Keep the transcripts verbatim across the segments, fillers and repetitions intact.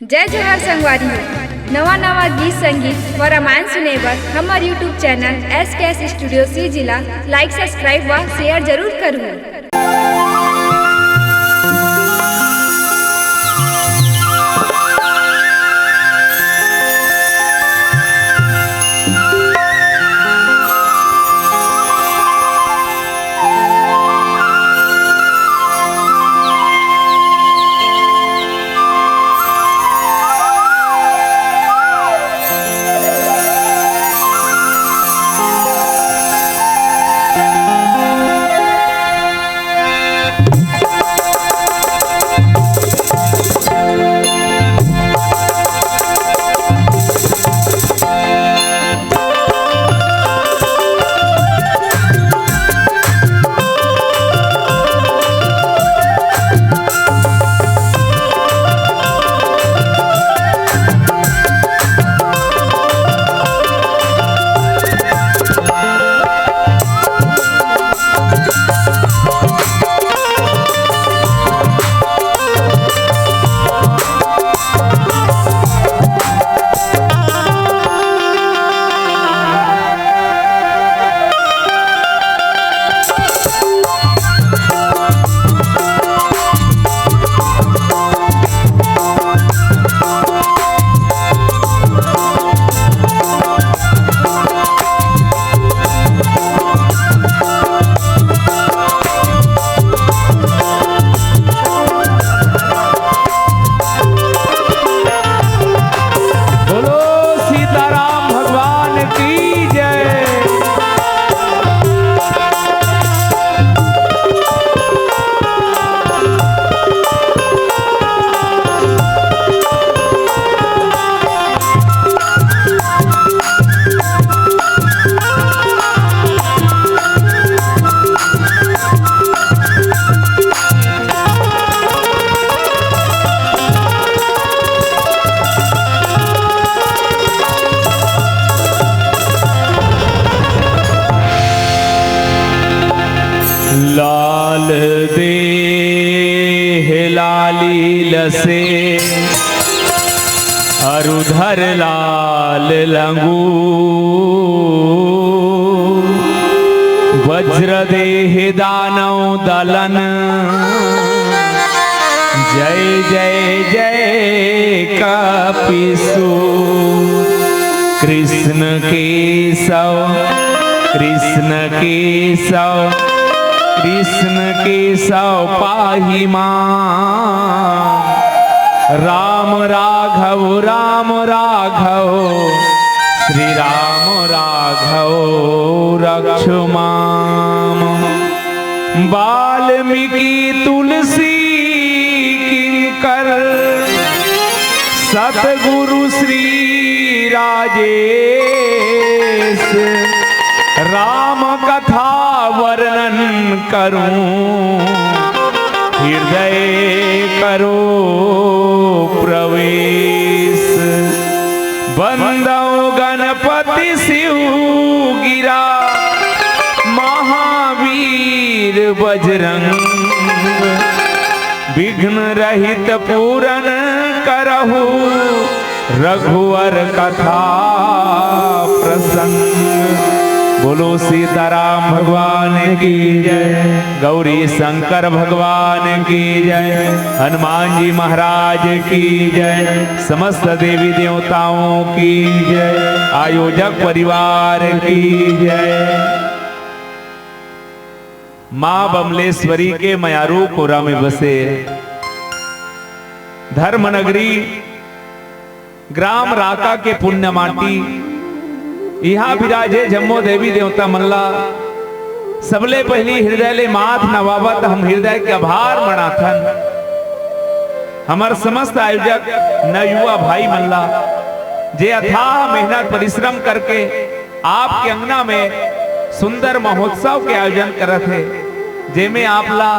जय जोहार संगवारी हो। नवा नवा गीत संगीत व रामायण सुने बर हमर YouTube channel S K S Studio C G ला like, subscribe व share जरूर करहू। बोलो सीताराम भगवान की जय। लाल देह लाली लसे अरु धर लाल लंगू, वज्र देह दानव दलन, जय जय जय कपिसु। कृष्ण केशव, कृष्ण केशव, कृष्ण केशव पाहि मां। राम राघव, राम राघव, श्री राम राघव रक्ष माम। वाल्मीकि तुलसी किंकर सतगुरु श्री राजेश, राम कथा वर्णन करूं हृदय करो प्रवेश। बंदौ गणपति शिव गिरा महावीर बजरंग, विघ्न रहित पूरन करहु रघुवर कथा प्रसंग। बोलो सीताराम भगवान की जय, गौरी शंकर भगवान की जय, हनुमान जी महाराज की जय, समस्त देवी देवताओं की जय, आयोजक परिवार की जय। माँ बमलेश्वरी के मयारू कोरा में बसे धर्म नगरी ग्राम राका के पुण्य माटी, इहाँ विराजे जम्मो देवी देवता मन ला सबले पहिली हृदय ले माथ नवावत हम हृदय के आभार मनाथन। हमर समस्त आयोजक नवयुवा भाई मन ला, जे अथाह मेहनत परिश्रम करके आपके अंगना में सुंदर महोत्सव के आयोजन करत हे, जेमे आप ला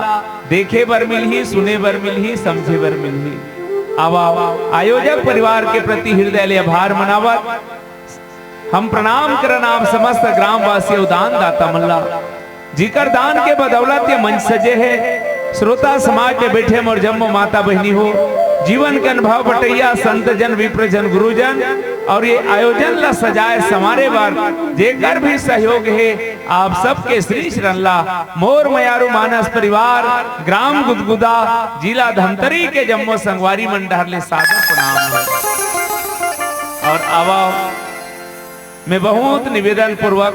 देखे बर मिलही, सुने बर मिलही, समझे बर मिलही। आवा, आयोजक परिवार के प्रति हृदय ले आभार मनावत हम प्रणाम करन आप समस्त ग्रामवासी अउ दान दाता मन ला, जिकर दान के बदौलत ये मंच सजे हे। श्रोता समाज में बैठे मोर जम्मो माता बहिनी हो, जीवन के अनुभव बटइया संत जन, विप्र जन, गुरुजन और ये आयोजन ला सजाए संवारे बर जेकर भी सहयोग हे, आप सबके श्री चरण ला मोर मयारू मानस परिवार, ग्राम गुदगुदा, जिला धमतरी के जम्मो संगवारी मन डहर ले सादर प्रणाम हे। और आवा, मैं बहुत निवेदन पूर्वक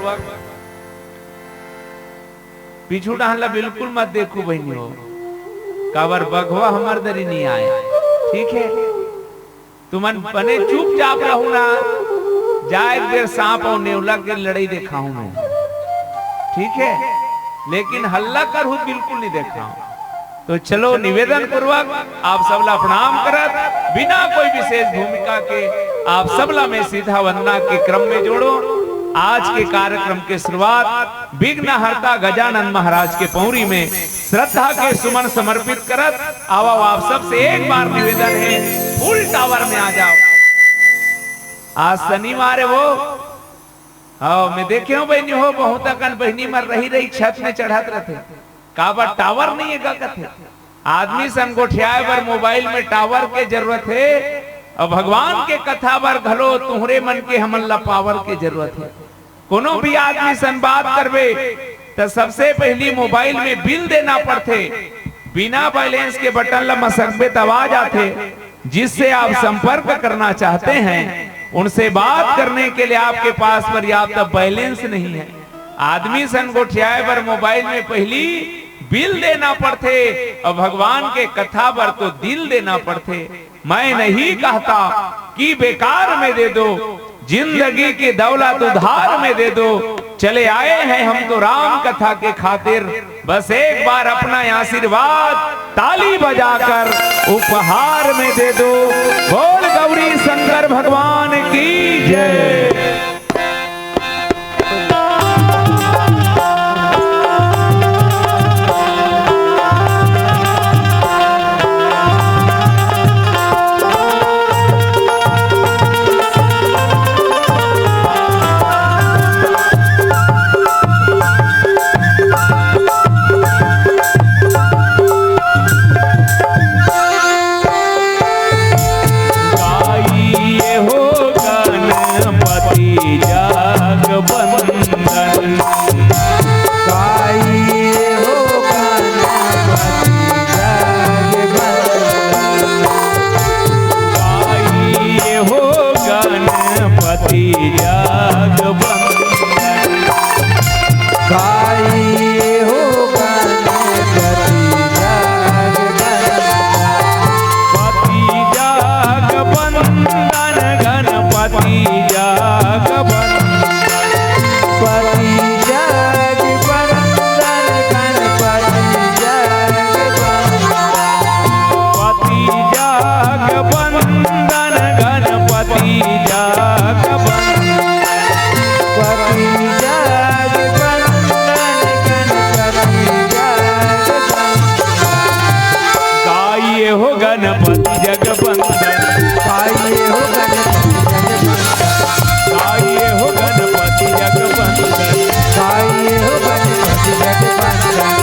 पीछू डहन ला बिल्कुल मत देखू बहिनी हो, काबर बघवा हमर दरी नइ आय, ठीक हे? तुमन बने चुपचाप रहू ना, जाए एक बेर सांप अउ नेवला के लड़ई देखाहूं मैं, ठीक हे? लेकिन हल्ला करहू बिल्कुल नइ देखाहूं। तो चलो, निवेदन पूर्वक आप सबला प्रणाम करत, बिना कोई विशेष भूमिका के आप सबला मैं सीधा वंदना के क्रम में जोड़ो। आज के कार्यक्रम के शुरुआत विघ्नहर्ता गजानन महाराज के पौरी में श्रद्धा के सुमन समर्पित करत, आवा आप सबसे एक बार निवेदन हे, फुल टावर में आ जाओ। आज शनिवार हे वो, हाँ, मैं देखे हूँ बहिनी हो, बहुत अकन बहिनी मन रही रही छत में चढ़त रथे, काबर टावर नइ हे का कथे। आदमी सन गोठियाए बर मोबाइल में टावर के जरूरत हे, अउ भगवान के कथा बर घलो तुहरे मन के हमन ला पावर के जरूरत हे। कोनो भी आदमी सन बात करबे त सबसे पहिली मोबाइल में बिल देना पड़थे। बिना बैलेंस के बटन ला मसकबे त आवाज आथे। जिससे आप संपर्क करना चाहते हैं, उनसे बात करने के लिए आपके पास पर्याप्त बैलेंस नहीं है। आदमी सन गोठियाए बर मोबाइल में पहिली बिल देना पड़थे अउ भगवान के कथा बर तो दिल देना पड़थे। मैं नहीं कहता कि बेकार में दे दो, जिंदगी की दौलत उधार में दे दो। चले आए हैं हम तो राम कथा के खातिर, बस एक बार अपना आशीर्वाद ताली बजाकर उपहार में दे दो। बोल गौरी शंकर भगवान की जय। गाइए हो गणपति जगबंदन। गाइए हो गणपति जगबंदन। गाइए हो गणपति जगबंदन। गाइए हो गणपति जगबंदन। पति जगबंदन, गणपति जगबंदन। पति जगबंदन, गणपति जगबंदन। पति जगबंदन, गणपति जगबंदन। पति जगबंदन, गणपति जगबंदन। गाइए हो गणपति जगबंदन। गाइए हो गणपति जगबंदन। गाइए हो गणपति जगबंदन। गाइए हो गणपति जगबंदन।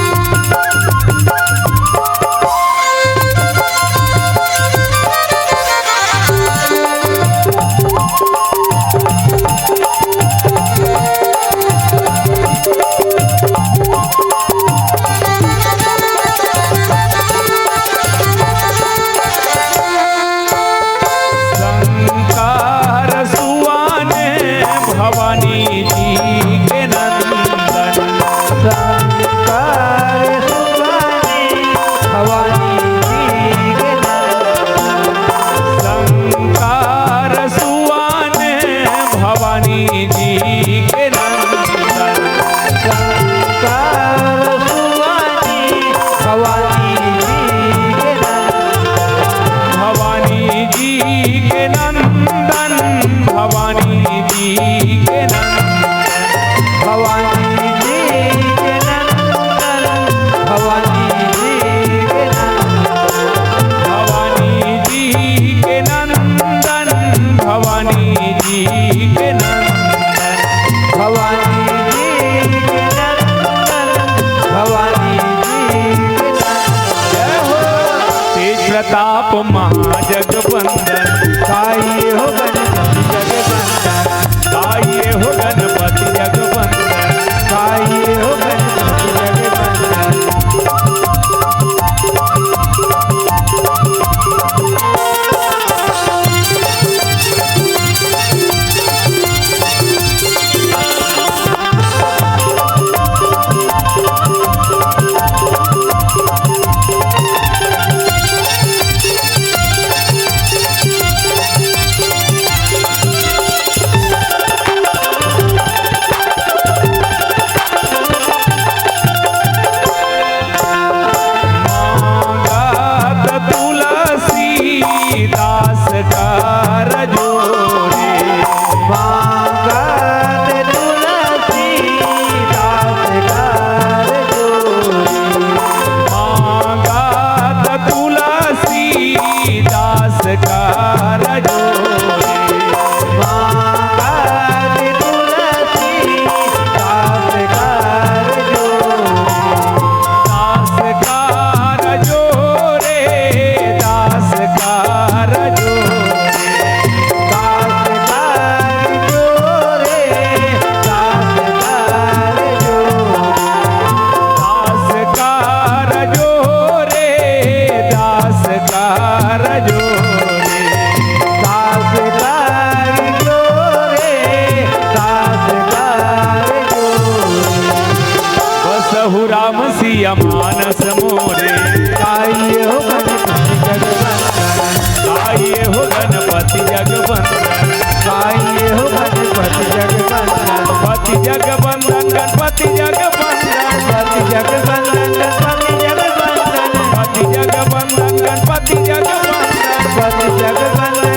कर जोरे। मांगत तुलसीदास कर जोरे। मांगत तुलसीदास कर जोरे। मांगत तुलसीदास कर जोरे। दास कर जोरे, दास कर जोरे। दास कर जोरे, दास कर जोरे। दास कर जोरे, दास कर जोरे। दास कर जोरे, दास कर जोरे। बसहु राम सिया मानस मोरे। गाइए हो गणपति जगवंदन। गाइए हो गणपति जगवंदन। गाइए हो गणपति जगवंदन। पति जगवंदन, गणपति जगवंदन। पति जगवंदन, गणपति जगवंदन। पति जगवंदन, गणपति जगवंदन। पति जगवंदन,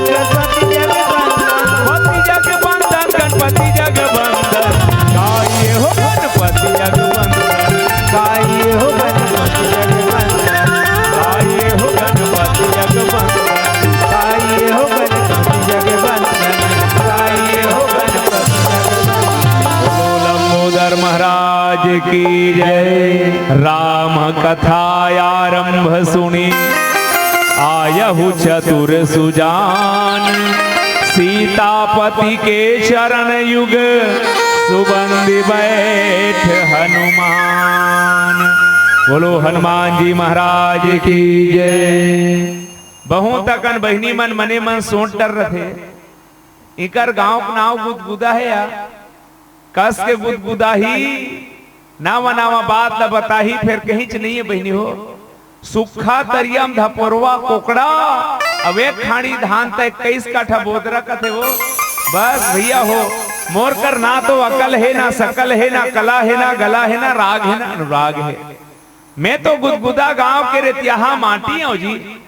गणपति जगवंदन। पति जगवंदन, गणपति जगवंदन। गाइए हो गणपति जगवंदन। गाइए हो गणपति जगवंदन। गाइए हो गणपति जगवंदन। गाइए हो गणपति जगवंदन। गाइए हो गणपति जगवंदन। बोलो लंबोदर महाराज की जय। राम कथा आरंभ सुनी आयहु चतुर सुजान। सीतापति के चरण युग सुबंधि बैठ हनुमान। बोलो हनुमान जी महाराज की जय। बहुत अकन बहिनी मन मने मन सोच डर रथे। इकर गांव के नाव गुदगुदा हे या? कस के गुदगुदाही, नावा नावा बात ल बताही, फेर कहींच नइये बहिनी हो। सुक्खा तरिया म धपोरवा कोकड़ा, अउ एक खांड़ी धान त इक्कीस काठा बोदरा कथे वो। बस भइया हो, मोर कर ना तो अकल हे, ना सकल हे, ना कला हे, ना गला हे, ना राग हे, ना अनुराग हे। मैं तो गुदगुदा गांव के रेतियाहा माटी अंव जी।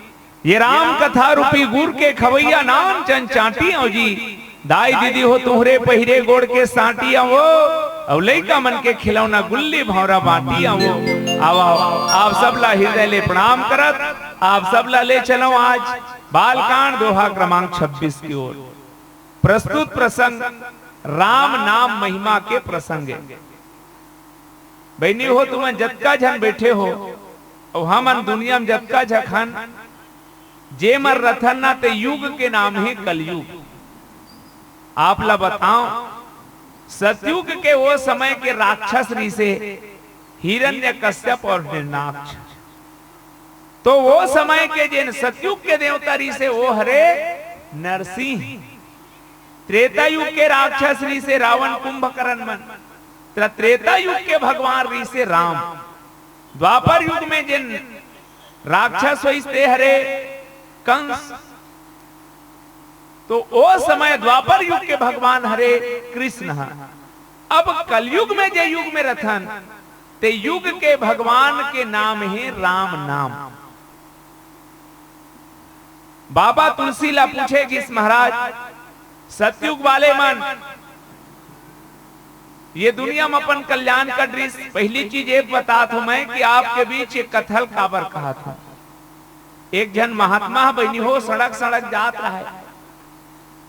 ये राम कथा रूपी गुर के खवैया नान चन चांटी अंव जी। दाई दीदी हो तुंहरे पहिरे गोड़ के सांटी अंव वो, अउ लइका मन के खिलौना गुल्ली भौंरा बांटी अंव वो। आवा, आवा, आप सब ला हृदय ले प्रणाम करत, आप सब ला ले चलंव आज बालकांड दोहा क्रमांक छब्बीस की ओर। प्रस्तुत प्रसंग राम नाम महिमा के प्रसंग हे। बहिनी हो, तुमन जतका झन बइठे हो, अउ हमन दुनिया म जतका झन हन, जे मन रथन ना, ते युग के नाम हे कलयुग। आप ला बतांव, सतयुग के वो समय के राक्षस रिहिसे हिरण्यकश्यप अउ हिरण्याक्ष। तो वो समय के जेन सतयुग के देवता रिहिसे, वो हरे नरसिंह। त्रेता युग के राक्षस रिहिसे रावण, कुंभकर्ण मन। त त्रेता युग के भगवान रिहिसे राम। द्वापर युग में जेन राक्षस होइस, ते हरे कंस। तो ओ समय द्वापर युग के भगवान हरे कृष्ण ह। अब कलयुग में जे युग में रथन, ते युग के भगवान के नाम हे राम नाम। बाबा तुलसी ला पूछे गिस, महाराज, सतयुग वाले मन ये दुनिया म अपन कल्याण कर रिस, पहली चीज ये बतात हूं मैं कि आपके बीच ये कथा ल काबर कहत हूं। एक झन महात्मा ह बहिनी हो, सड़क सड़क जात रहय,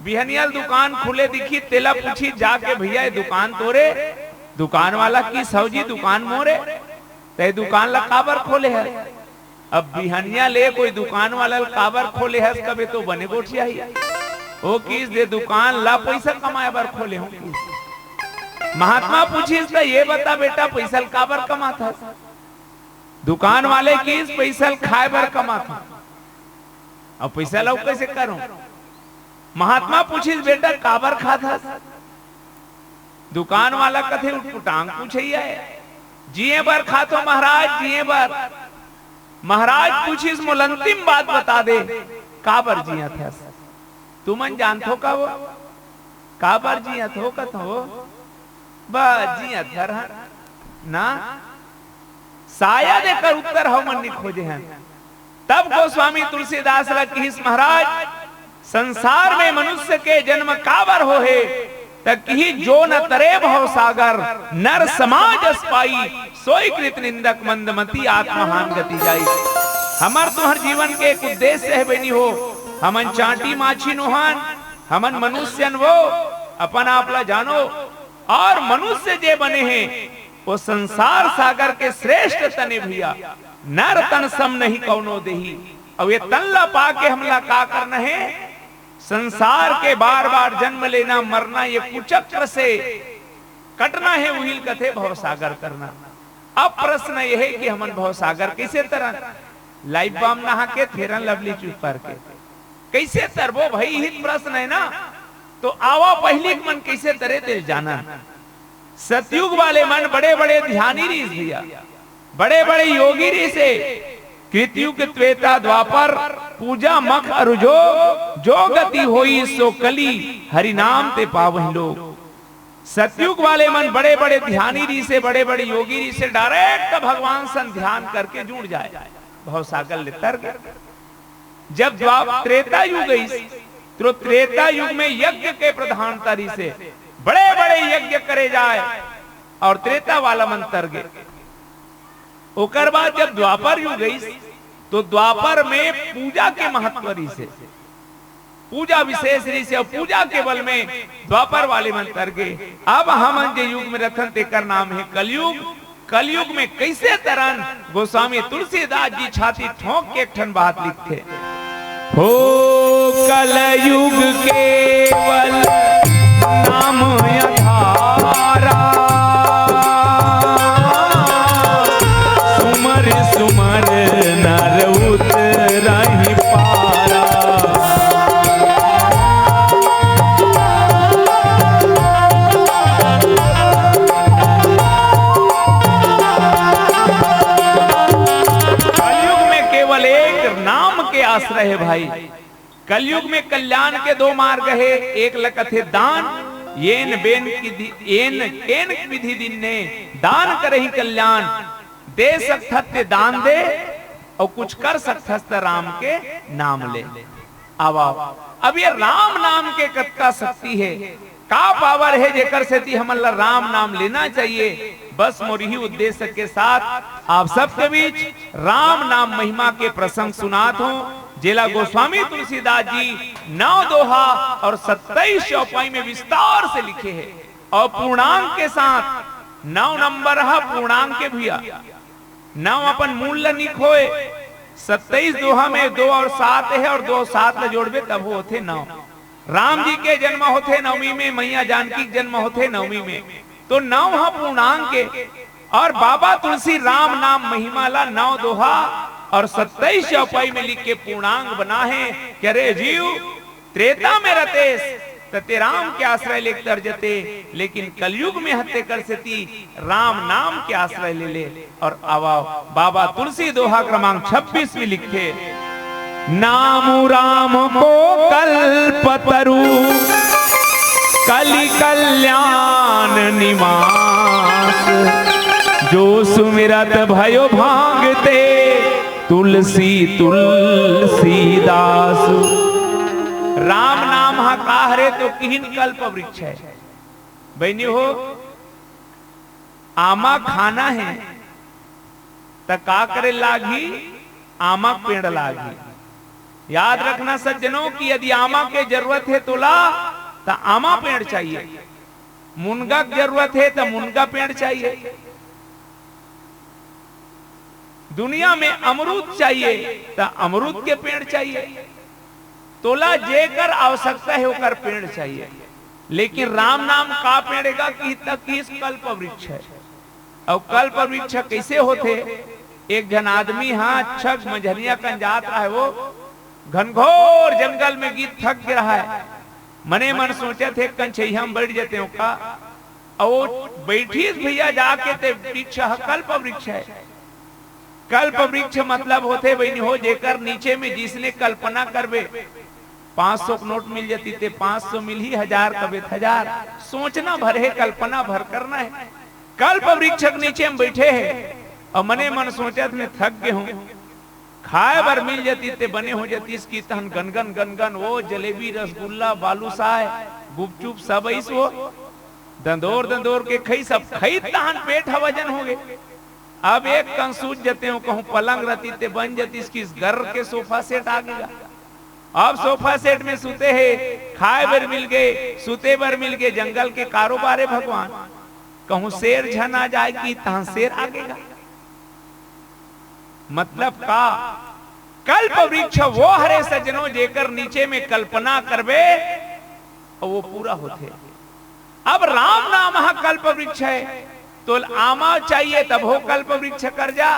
बिहनिया ल दुकान खुले दिखी, तेला पूछी जाके, "भैया, ये दुकान तोरे?" दुकान वाला किस, "हव जी, दुकान मोरे।" "त ये दुकान ला काबर खोले हस?" अब बिहनिया ले कोई दुकान वाला ल काबर खोले हस कबे तो बने गोठियाही। ओ किस, "दे दुकान ला पइसा कमाए बर खोले हंव।" महात्मा पूछिस, "त ये बता बेटा, पइसा ल काबर कमात हस?" दुकान वाले किस, "पइसा ल खाए बर कमात हंव।" "अब पइसा ल अउ कइसे करंव?" महात्मा पूछिस, "बेटा, काबर खात हस?" दुकान वाला कथे, "उटपुटांग पूछइया हे, जिए बर खाथंव महाराज, जिए बर।" महाराज पूछिस, "मोला अंतिम बात बता दे, काबर जियत हस? तुमन जानथो का वो? काबर जियत हो?" कथंव, "बस जियत हन ना, शायद एकर उत्तर हमन नी खोजे हन।" तब गोस्वामी तुलसीदास ला किहिस, "महाराज, संसार में मनुष्य के जन्म काबर होहे, त किही जो न तरे भव सागर, नर समाज अस पाई, सोई कृत निंदक मंदमती आत्महान गति जाई। हमर तुंहर जीवन के एक उद्देश्य हे बहिनी हो, हमन चांटी माछी नोहन, हमन मनुष्यन वो, अपन आप ला जानो, और मनुष्य जे बने हे, वो संसार सागर के श्रेष्ठ तन ए भैया, नर तन सम नहीं कौनो देही। अउ ये तन ला पाके हमला का करना हे? संसार के बार-बार जन्म लेना, मरना, ये कुचक्र से कटना हे, उहिल कथे भवसागर तरना। अब प्रश्न ये हे कि हमन भवसागर कइसे तरन? लाइप बाम नहा के, फेरन लवली चूस पार के कइसे तरबो भई? इही प्रश्न हे ना। तो आवा पहिली के मन कइसे तरे तेल जानन। सतयुग वाले मन बड़े-बड़े ध्यानी रिहिस भैया, बड़े-बड़े योगी रिहिस हे। कृतयुग, त्रेता, द्वापर, पूजा, मख अरु जोग, जो गति होई सो कली, हरि नाम ते पावहि लोग। सतयुग वाले मन बड़े-बड़े ध्यानी रिहिस हे, बड़े-बड़े योगी रिहिस हे, direct भगवान सन ध्यान करके जुड़ जाय, भवसागर ले तर गे। जब द्वाप-, त्रेता युग अइस, तो त्रेता युग में यज्ञ के प्रधानता रिहिस हे, बड़े-बड़े यज्ञ करे जाय, और त्रेता वाला मन तर गे। ओकर बाद जब द्वापर युग अइस, तो द्वापर में पूजा के महत्व रिहिस हे, पूजा विशेष रिहिस हे, और पूजा के बल में द्वापर वाले मन तर गे। अब हमन जे युग में रथन, तेकर नाम हे कलयुग। कलयुग में कइसे तरन? गोस्वामी तुलसीदास जी छाती ठोंक के एक ठन बात लिखथे, हो कलयुग केवल नाम अधारा, सुमर सुमर नर उतरहि पारा। कलयुग में केवल एक नाम के आश्रय हे भाई। कलयुग में कल्याण के दो मार्ग हे, एक ल कथे दान, येन बेन की दि-, येन केन विधि दीन्हे, दान करही कल्याण, दे सकथस ते दान दे, अउ कुछ कर सकथस त राम के नाम ले। आवा, अब ये राम नाम के कतका शक्ति हे, का power हे, जेकर सेती हमन ला राम नाम लेना चाहिए। बस मोर इही उद्देश्य के साथ आप सबके बीच राम नाम महिमा के प्रसंग सुनात हों, जेला गोस्वामी तुलसीदास जी नौ दोहा और सत्ताईस चौपाई में विस्तार से लिखे हे। और पूर्णांक के साथ, नौ नंबर ह पूर्णांक के भैया, नौ अपन मूल ल नी खोए। सत्ताईस दोहा में दो और सात हे, और दो सात ल जोड़बे तब होथे नौ। राम जी के जन्म होथे नवमी में, मैया जानकी के जन्म होथे नवमी में, तो नौ ह पूर्णांक हे। और बाबा तुलसी राम नाम महिमा ला नौ दोहा और सत्ताईस चौपाई में लिख के पूर्णांक बना हे कि अरे जीव, त्रेता में रतेस त ते राम के आश्रय लेके तर जते, लेकिन कलयुग में हत्ते कर सेती राम नाम के आश्रय ले ले। और आवा, बाबा तुलसी दोहा क्रमांक छब्बीस में लिखथे, नाम राम को कल्पतरु, कलि कल्याण निवास, जो सुमिरत भयो भांगते, तुलसी तुलसीदास। राम नाम ह का हरे तो किहिन कल्प वृक्ष हे। बहिनी हो, आमा खाना हे त का करे लागही? आमा पेड़ लागही। याद रखना सज्जनों कि यदि आमा के जरूरत हे तोला, त आमा पेड़ चाहिए। मुनगा के जरूरत हे त मुनगा पेड़ चाहिए। दुनिया में अमरूद चाहिए त अमरूद के पेड़ चाहिए। तोला जेकर आवश्यकता हे ओकर पेड़ चाहिए। लेकिन राम नाम का पेड़ हे गा कि तक कि कल्प वृक्ष हे। अउ कल्प वृक्ष कइसे होथे? एक झन आदमी ह अच्छा मंझनिया कन जात रहे, वो घनघोर जंगल में गिस थक गे रहे। मने मन सोचत हे, एक कन छइहा म बइठ जतेंव का। अउ वो बइठिस भैया जाके, ते वृक्ष ह कल्प वृक्ष हे। कल्प वृक्ष मतलब होथे बहिनी हो, जेकर नीचे में जिसने कल्पना करबे, पाँच सौ के नोट मिल जती ते पाँच सौ मिलही, हजार कबे त हजार। सोचना भर हे, कल्पना भर करना हे। कल्प वृक्ष के नीचे में बइठे हे अउ मने मन सोचत, मैं थक गे हूँ, खाए बर मिल जतिस ते बने हो जतिस कि तहन गनगन गनगन वो जलेबी, रसगुल्ला, बालूशाह, गुपचुप सब अइस वो। दंदोर दंदोर के खइस, अब खइस तहन पेट ह वजन होगे। अब एक कन सूत जतेंव कहूं पलंग रतिस ते बन जतिस कि गर्र के सोफा सेट आगे गा। अब सोफा सेट में सुते हे, खाए बर मिल गे, सुते बर मिल गे, जंगल के कारोबार हे भगवान। कहूं शेर झन आ जाए कि तहां शेर आगे गा। मतलब का? कल्प वृक्ष वो हरे सज्जनो, जेकर नीचे में कल्पना करबे अउ वो पूरा होथे। अब राम नाम ह कल्प वृक्ष हे, तो आमा चाहिए तभो कल्प वृक्ष कर जा,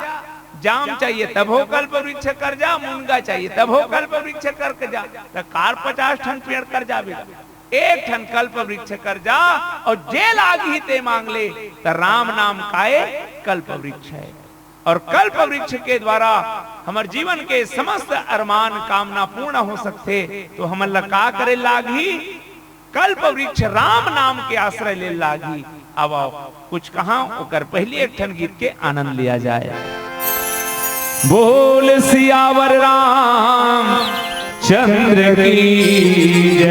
जाम चाहिए तभो कल्प वृक्ष कर जा, मुनगा चाहिए तभो कल्प वृक्ष कर के जा, त कार पचास ठन पेड़ कर जाबे, एक ठन कल्प वृक्ष कर जा, अउ जे लागही ते मांग ले, त राम नाम काय कल्प वृक्ष हे। अउ कल्प वृक्ष के द्वारा हमर जीवन के समस्त अरमान कामना पूर्ण हो सकथे, तो हमन ला का करे लागही? कल्प वृक्ष राम नाम के आश्रय ले लागही। अब आओ, कुछ कहा, ओकर पहिली एक ठन गीत के आनंद लिया जाए। बोल सियावर राम चंद्र की जय।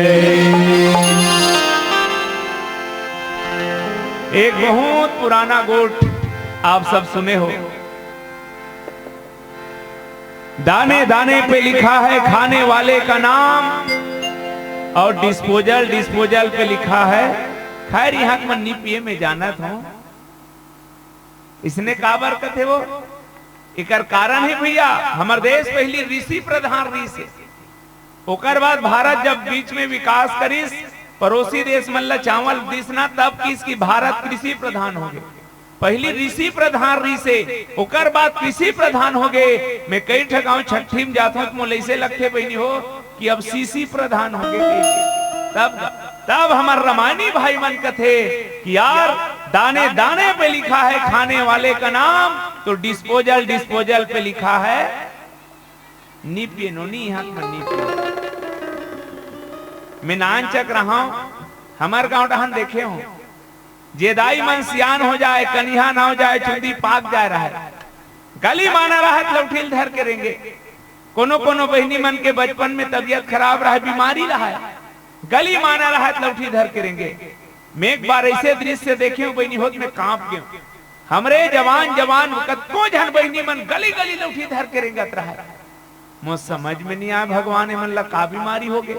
एक बहुत पुराना गोठ आप सब सुने हो, दाने दाने पे लिखा है खाने वाले का नाम, और डिस्पोजल डिस्पोजल पे लिखा है। खैर, इहां के मन नी पिए, मैं जानत हंव। इसने काबर कथे वो? एकर कारण हे भइया, हमर देश पहिली ऋषि प्रधान रहिस हे। ओकर बाद भारत जब बीच में विकास करिस, पड़ोसी देश मन ला चावल दिस ना, तब किहिस कि भारत कृषि प्रधान होगे। पहिली ऋषि प्रधान रहिस हे, ओकर बाद कृषि प्रधान होगे। मैं कई ठा गांव छट्ठी में जात हंव, त मोला अइसे लगथे बहिनी हो कि अब सीसी प्रधान होगे। तब, तब हमर रमायनी भाई मन कथे कि यार, दाने दाने पे लिखा है खाने वाले का नाम, तो डिस्पोजल डिस्पोजल पे लिखा है नी पिए नोनी, हाथ में नी पिए। मैं नानचक रहा हूं, हमर गांव डहन देखे हंव, जे दाई मन सियान हो जाए, कनिहा ना हो जाए, चुंदी पाक जाए रहय, गली माना रहय त लौठी ल धर के रेंगे। कोनो कोनो बहिनी मन के बचपन में तबियत खराब रहय, बीमारी रहय, गली माना रहय त लौठी धर के रेंगे। मैं एक बार अइसे दृश्य देखे हंव बहिनी हो, त मैं कांप गेंव। हमरे जवान जवान कतको झन बहिनी मन गली गली लौठी धर के रेंगत रहय। मोर समझ में नी आय भगवान, एमन ला का बीमारी होगे।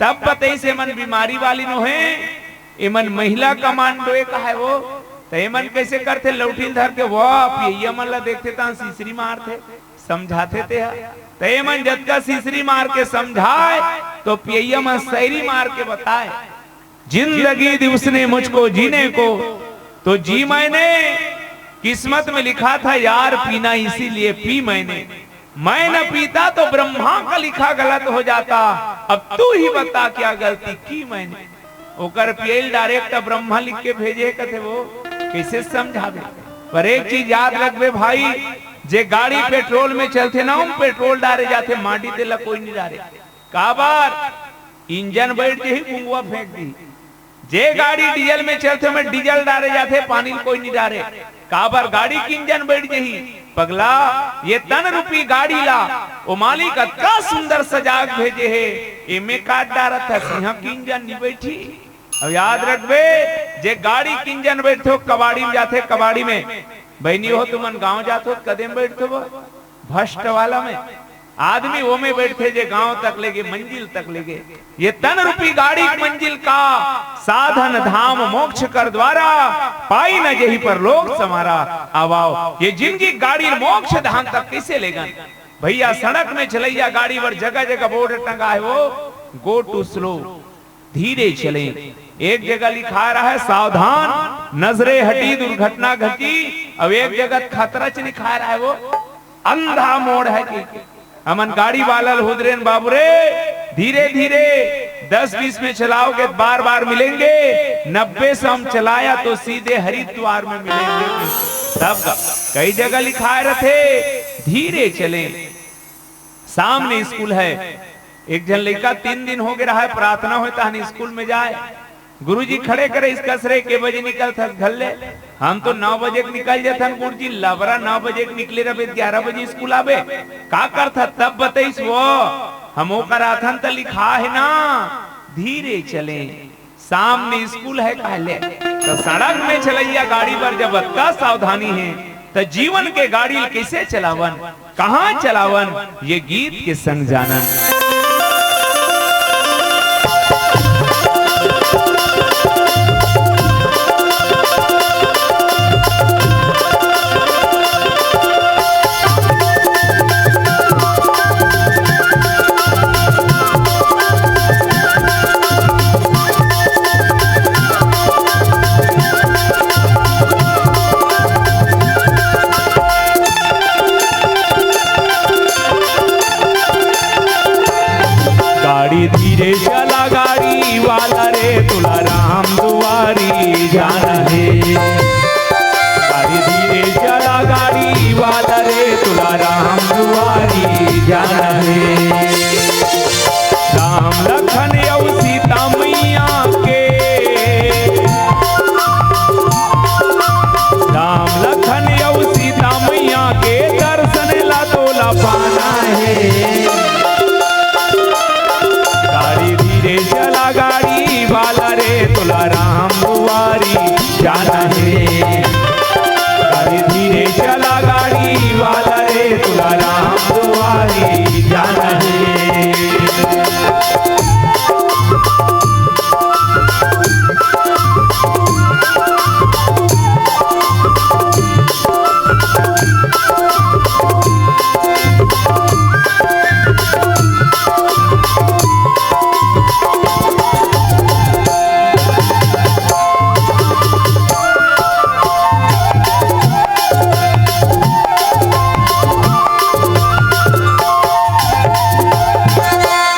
तब बतइस एमन बीमारी वाली नोहे, एमन महिला कमांडो ए कहाय वो। त एमन कइसे करथे, लौठी ल धर के वो पियइया मन ला देखथे त सिसरी मारथे, समझाथे तेहा। त एमन जतका सिसरी मार के समझाय, तो पियइया मन सैरी मार के बताय। जिंदगी दी उसने मुझको जीने को, तो जी मैंने। किस्मत में लिखा था यार पीना, इसीलिए पी मैंने। मैं न पीता तो ब्रह्मा का लिखा गलत हो जाता। अब तू ही बता क्या गलती की मैंने। ओकर पियइल direct ब्रह्मा लिख के भेजे हे कथे वो, कइसे समझाबे? पर एक चीज याद रखबे भाई, जे गाड़ी पेट्रोल में चलथे ना, ओम पेट्रोल डारे जाथे, माटी तेला कोई नी डारे। काबर? इंजन बइठ जही, कुंगवा फेंक दी। जे गाड़ी डीजल में चलथे, ओमे डीजल डारे जाथे, पानी ल कोई नी डारे। काबर? गाड़ी के इंजन बइठ जही। पगला, ये तन रूपी गाड़ी ला ओ मालिक अतका सुंदर सजा के भेजे हे, एमे का डारत हस, इहां के इंजन नी बइठही। अब याद रखबे, जे गाड़ी के इंजन बइठथे, ओ कबाड़ी में जाथे, कबाड़ी में। बहिनी हो, तुमन गांव जाथो, त कदे में बइठथो वो? भ्रष्ट वाला में। आदमी ओमे बइठथे जे गांव तक लेगे, मंजिल तक लेगे। ये तन रूपी गाड़ी मंजिल का साधन धाम मोक्ष कर द्वारा, पाई न जेहि परलोक संवारा। आव आव, ये जिनगी गाड़ी मोक्ष धाम तक कइसे लेगन? भइया, सड़क में चलइया गाड़ी बर जगह जगह बोर्ड टंगा हे वो, go to slow, धीरे चलें। एक जगह लिखाय रहय सावधान, नजरे हटी दुर्घटना घटी, अउ एक जगह खतरा च लिखाय रहय वो, अंधा मोड़ है कि। हमन गाड़ी वाला ल हुदरेन, बाबू रे, धीरे धीरे, दस बीस में चलाओगे त बार बार मिलेंगे, नब्बे से हम चलाया तो सीधे हरिद्वार में मिलेंगे। तब का कई जगह लिखाय रथे, धीरे चलें। सामने स्कूल है, एक झन लइका तीन दिन होगे रहय, प्रार्थना होय तहन स्कूल में जाय, गुरुजी खड़े करे, इस कसरे के बजे निकलथस घर ले? हम तो नौ बजे के निकल जथन गुरुजी। लबरा, नौ बजे के निकले रहिबे, ग्यारह बजे स्कूल आबे, का करथस? तब बतइस वो, हम ओकर आथन त लिखा हे ना, धीरे चले, सामने स्कूल हे कहले। त सड़क में चलइया गाड़ी बर जब अतका सावधानी हे, त जीवन के गाड़ी ल कइसे चलावन, कहाँ चलावन, ये गीत के संग जानन। गाड़ी धीरे चला गाड़ी वाला रे, तुला राम दुआरी जाना हे। गाड़ी धीरे चला गाड़ी वाला रे, तुला राम दुआरी जाना हे। राम लखन अउ सीता मैया के, राम लखन अउ सीता मैया के दर्शन ला तोला पाना हे। गाड़ी धीरे चला गाड़ी वाला रे, तुला राम दुआरी जाना हे। गाड़ी धीरे चला गाड़ी वाला रे, तुला राम दुआरी जाना हे।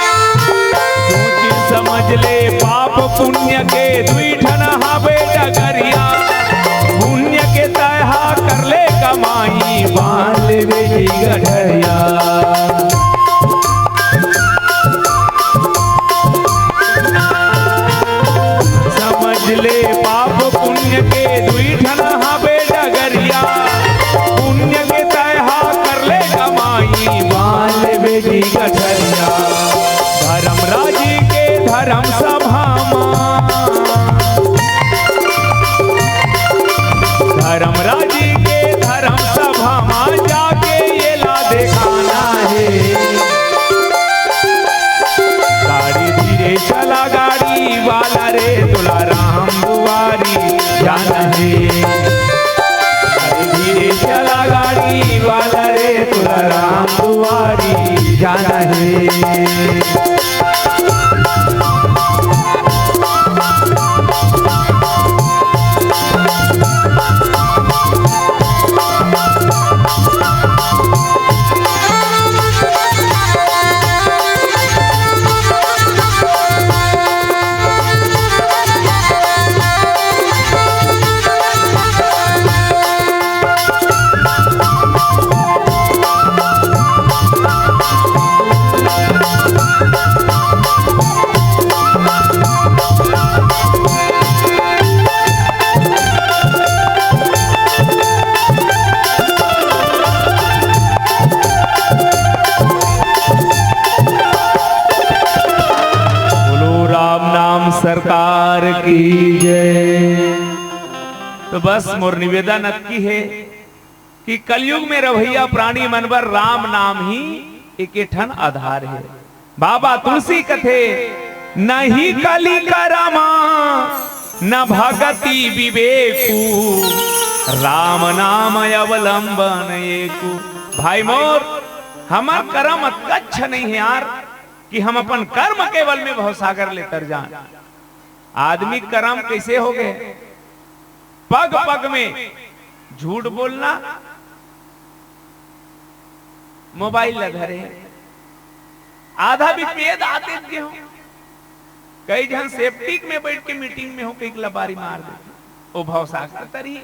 सोच समझ ले, पाप पुण्य के दुई ठन हावे डगरिया। पुण्य के तय हा कर ले कमाई, बांध लेबे जी गठरिया। समझ ले, पाप पुण्य के दुई ठन हावे डगरिया। पुण्य के तय हा कर ले कमाई, बांध लेबे जी गठरिया। धर्मराज जी के धर्म सभा मा, धर्मराज जी के धर्म सभा मा जाके ये ला देखाना हे। गाड़ी धीरे चला गाड़ी वाला रे, तुला राम दुआरी जाना हे। गाड़ी धीरे चला गाड़ी वाला रे, तुला राम दुआरी जाना हे। बोलो राम नाम सरकार की जय। तो बस मोर निवेदन अतकी हे कि कलयुग में रहइया प्राणी मन बर राम नाम ही एक ठन आधार हे। बाबा तुलसी कथे, "नहीं कलि करमा न भगति विवेकु, राम नाम अवलंबन एकु।" भाई मोर, हमर करम अतका अच्छा नहीं हे यार कि हम अपन कर्म के बल में भवसागर ले तर जान। आदमी करम कइसे हो गे? पग पग में झूठ बोलना, मोबाइल ला धरे, आधा बीच में ये दाते के हो, कई झन सेप्टिक में बइठ के मीटिंग में हो, कई लबारी मार दे, ओ भवसागर तरी।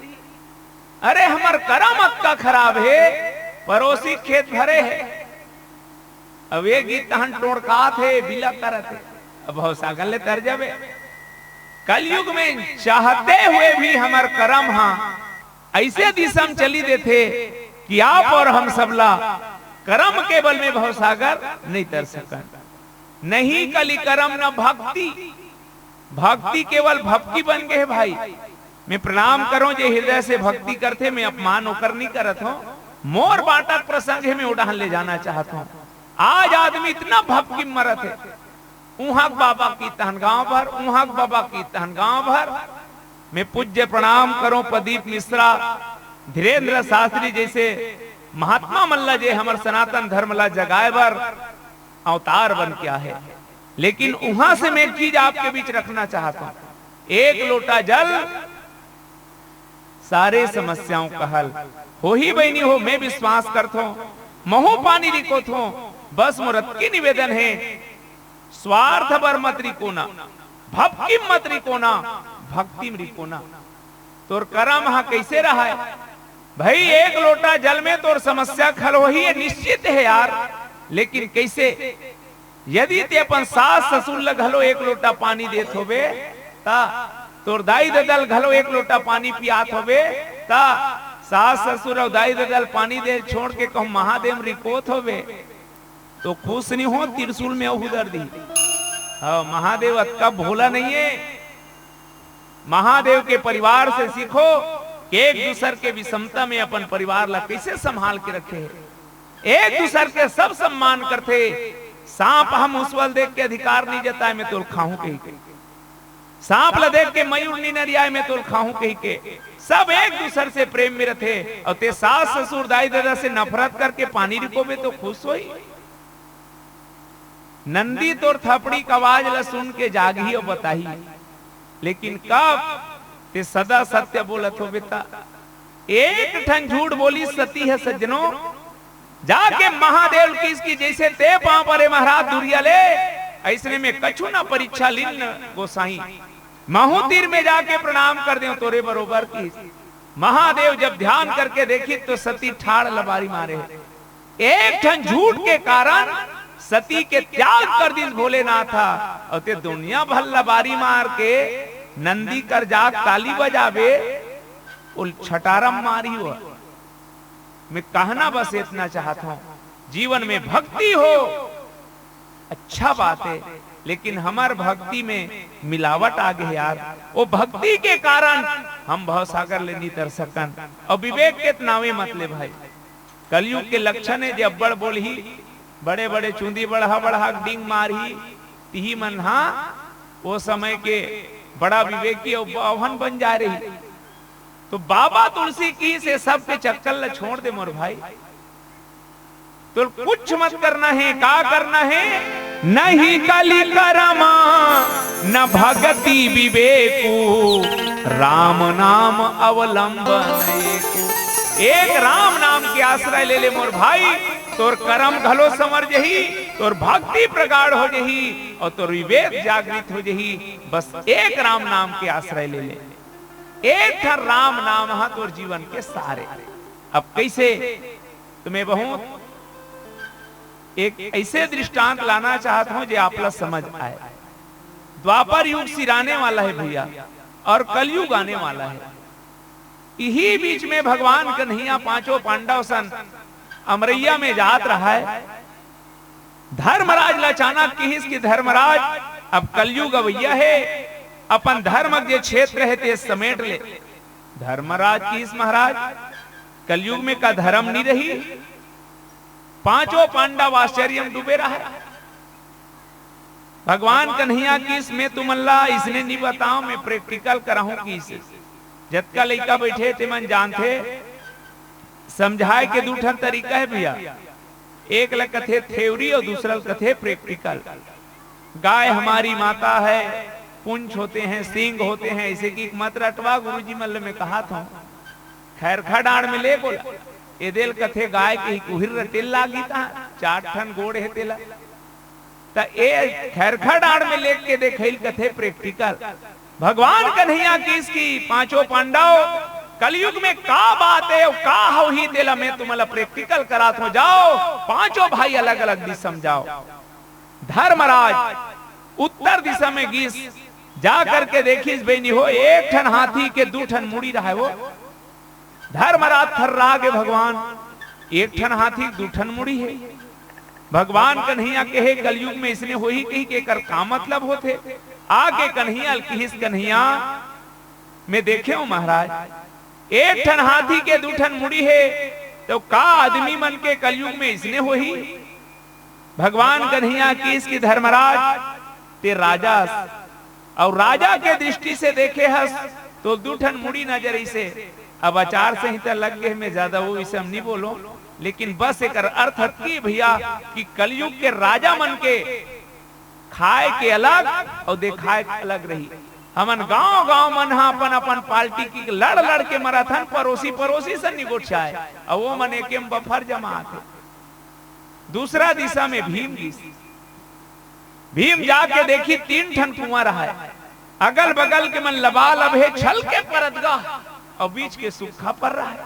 अरे हमर करम अतका खराब हे, परोसी खेत भरे हे, अब ये गीत तहन टोड़कात हे, बिला करत हे, अब भवसागर ले तर जाबे। कलयुग में चाहते हुए भी हमर करम हा ऐसे दिशा में चली देथे कि आप और हम सबला करम के बल में भवसागर नहीं तर सकन। नहीं कली करम न भक्ति, भक्ति केवल भक्ति बन गे हे भाई। मैं प्रणाम करों जे हृदय से भक्ति करथे, मैं अपमान ओकर नहीं करत हों। मोर बांटक प्रसंग हे, मैं ओ डहन ले जाना चाहत हों। आज आदमी इतना भक्ति में मरत हे, उहाँ के बाबा की तहन गांव भर, उहाँ के बाबा की तहन गांव भर। मैं पूज्य प्रणाम करों प्रदीप मिश्रा, धीरेंद्र शास्त्री जैसे महात्मा मन ला जे हमर सनातन धर्म ला जगाए बर अवतार बन के आहे। लेकिन उहाँ से मैं एक चीज आपके बीच रखना चाहत हों, एक लोटा जल सारे समस्याओं का हल होही बहिनी हो, मैं विश्वास करत हों। महूं पानी रिकोत हों, बस मोर अतकी निवेदन हे, स्वार्थ बर मत रिकोना, भक्ति मत रिकोना, भक्ति में रिकोना। तोर करम हा कैसे रहा हे भाई? एक लोटा जल में तोर समस्या खल होही, ये निश्चित हे यार, लेकिन कैसे? यदि ते अपन सास ससुर ल घलो एक लोटा पानी देत होबे, त तोर दाई ददा ल घलो एक लोटा पानी पियात होबे, त सास ससुर अउ दाई ददा ल पानी दे छोड़ के कहूं महादेव रिकोत होबे, तो खुश नहीं हो, त्रिशूल में अहू दर दी। हाँ, महादेव अतका भोला नहीं हे। महादेव के परिवार से सीखो कि एक दूसर के विषमता में अपन परिवार ला कैसे संभाल के रखे हे। एक दूसर के सब सम्मान करथे। सांप हम उसवल देख के अधिकार नहीं जताए, मैं तोल खाहूं कही के। सांप ला देख के मयूर नहीं नरियाए, मैं तोल खाहूं कही के। सब एक दूसर से प्रेम में रथे। अउ ते सास ससुर दाई ददा से नफरत करके पानी रिकोबे तो खुश होही? नंदी तोर थपड़ी के आवाज ला सुन के जागही अउ बताही, लेकिन कब ते सदा सत्य बोलत होबे त। एक ठन झूठ बोली सती हे सज्जनो, जाके महादेव ल किहिस कि जैसे ते पांव परे महाराज दुरिहा ले, अइसने में कछु न परीक्षा लीन गोसाई। महूं तीर में जाके प्रणाम कर देंव तोरे बरोबर किहिस। महादेव जब ध्यान करके देखिस तो सती ठाड़ लबारी मारे हे। एक ठन झूठ के कारण सती के त्याग कर दिस भोलेनाथ ह। अउ ते दुनिया भर लबारी मार के नंदी कर जाके ताली बजाबे, ओ छटारम मारही हो। मैं कहना बस इतना चाहत हों, जीवन में भक्ति हो, अच्छा बात हे, लेकिन हमर भक्ति में मिलावट आ गे हे यार। ओ भक्ति के कारण हम भवसागर ले नहीं तर सकन। अउ विवेक के त नावे मत ले भाई। कलयुग के लक्षण हे जे अब्बड़ बोलही, बड़े-बड़े चूंदी बढ़ा-बढ़ा के डींग मारही, तिही मन हा ओ समय के बड़ा विवेकी अउ बाभन बन जाए रही। तो बाबा तुलसी किहिस हे सबके चक्कर ल छोड़ दे मोर भाई। तो कुछ मत करना हे, का करना हे? नहीं कली करम न भगति विवेकु, राम नाम अवलंबन एकु। एक राम नाम के आश्रय ले ले मोर भाई, तोर करम घलो संवर जही, तोर भक्ति प्रगाढ़ हो जही अउ तोर विवेक जागृत हो जही। बस एक राम नाम के आश्रय ले ले, एक ठन राम नाम ह तोर जीवन के सारे। अब कैसे? तो मैं बहुत एक ऐसे दृष्टांत लाना चाहत हों जे आप ला समझ आए। द्वापर युग सिराने वाला हे भैया, अउ कलयुग आने वाला हे। इही बीच में भगवान कन्हैया पांचों पांडव सन अमरैया में जात रहा हे। धर्मराज ल अचानक किहिस कि धर्मराज, अब कलयुग अवइया हे, अपन धर्म के जे क्षेत्र हे ते समेट ले। धर्मराज किहिस महाराज, कलयुग में का धर्म नहीं रही? पांचों पांडव आश्चर्य में डूबे रहा। भगवान कन्हैया किहिस, मैं तुमन ला इसने नहीं बताओं, मैं practical कराहूं किहिस। जतका लइका बैठे ते मन जानथे, समझाए के दू ठन तरीका हे भैया। एक ल कथे theory अउ दूसरा ल कथे practical। गाय हमारी माता है, पुंछ होते हैं, सींग होते हैं, ऐसे कि मत रटवा गुरुजी मन ल मैं कहात हों। खैरखा डांड़ में ले गोला, एदे ल कथे गाय के ही कुहिर रटेल लागी ता, चार ठन गोड़ हे तेला। त ए खैरखा डांड़ में लेके देखइल कथे practical। भगवान कन्हैया किहिस कि पांचों पांडव, कलयुग में का बात हे अउ का होही तेला मैं तुमन ला practical करात हों। जाओ, पांचों भाई अलग-अलग दिशा में जाओ। धर्मराज उत्तर दिशा में गिस, जा करके देखिस बहिनी हो, एक ठन हाथी के दू ठन मुड़ी रहय वो। धर्मराज थर्रा गे भगवान, एक ठन हाथी दू ठन मुड़ी हे। भगवान कन्हैया कहे, "कलयुग में इसने होही कही के एकर का मतलब होथे?" आके कन्हैया ल किहिस, "कन्हैया, मैं देखे हूं महाराज, एक ठन हाथी के दू ठन मुड़ी हे, तो का आदमी मन के कलयुग में इसने होही?" भगवान कन्हैया किहिस कि धर्मराज, ते राजा अस, अउ राजा के दृष्टि से देखे हस, तो दू ठन मुड़ी नजर आइसे। अब आचार संहिता लग गे, मैं ज्यादा वो विषय म नहीं बोलों, लेकिन बस एकर अर्थ अतकी भैया कि कलयुग के राजा मन के खाय के अलग अउ देखाय के अलग रही। हमन गांव-गांव मन ह अपन-अपन पार्टी के लड़-लड़ के मरत हन, परोसी-परोसी से निगोठियाय, अउ वो मन एके म बफर जमात हे। दूसरा दिशा में भीम गिस। भीम जाके देखिस, तीन ठन कुआं रहय, अगल-बगल के मन लबालब हे, छलके परत गा, अउ बीच के सूखा पर रहय।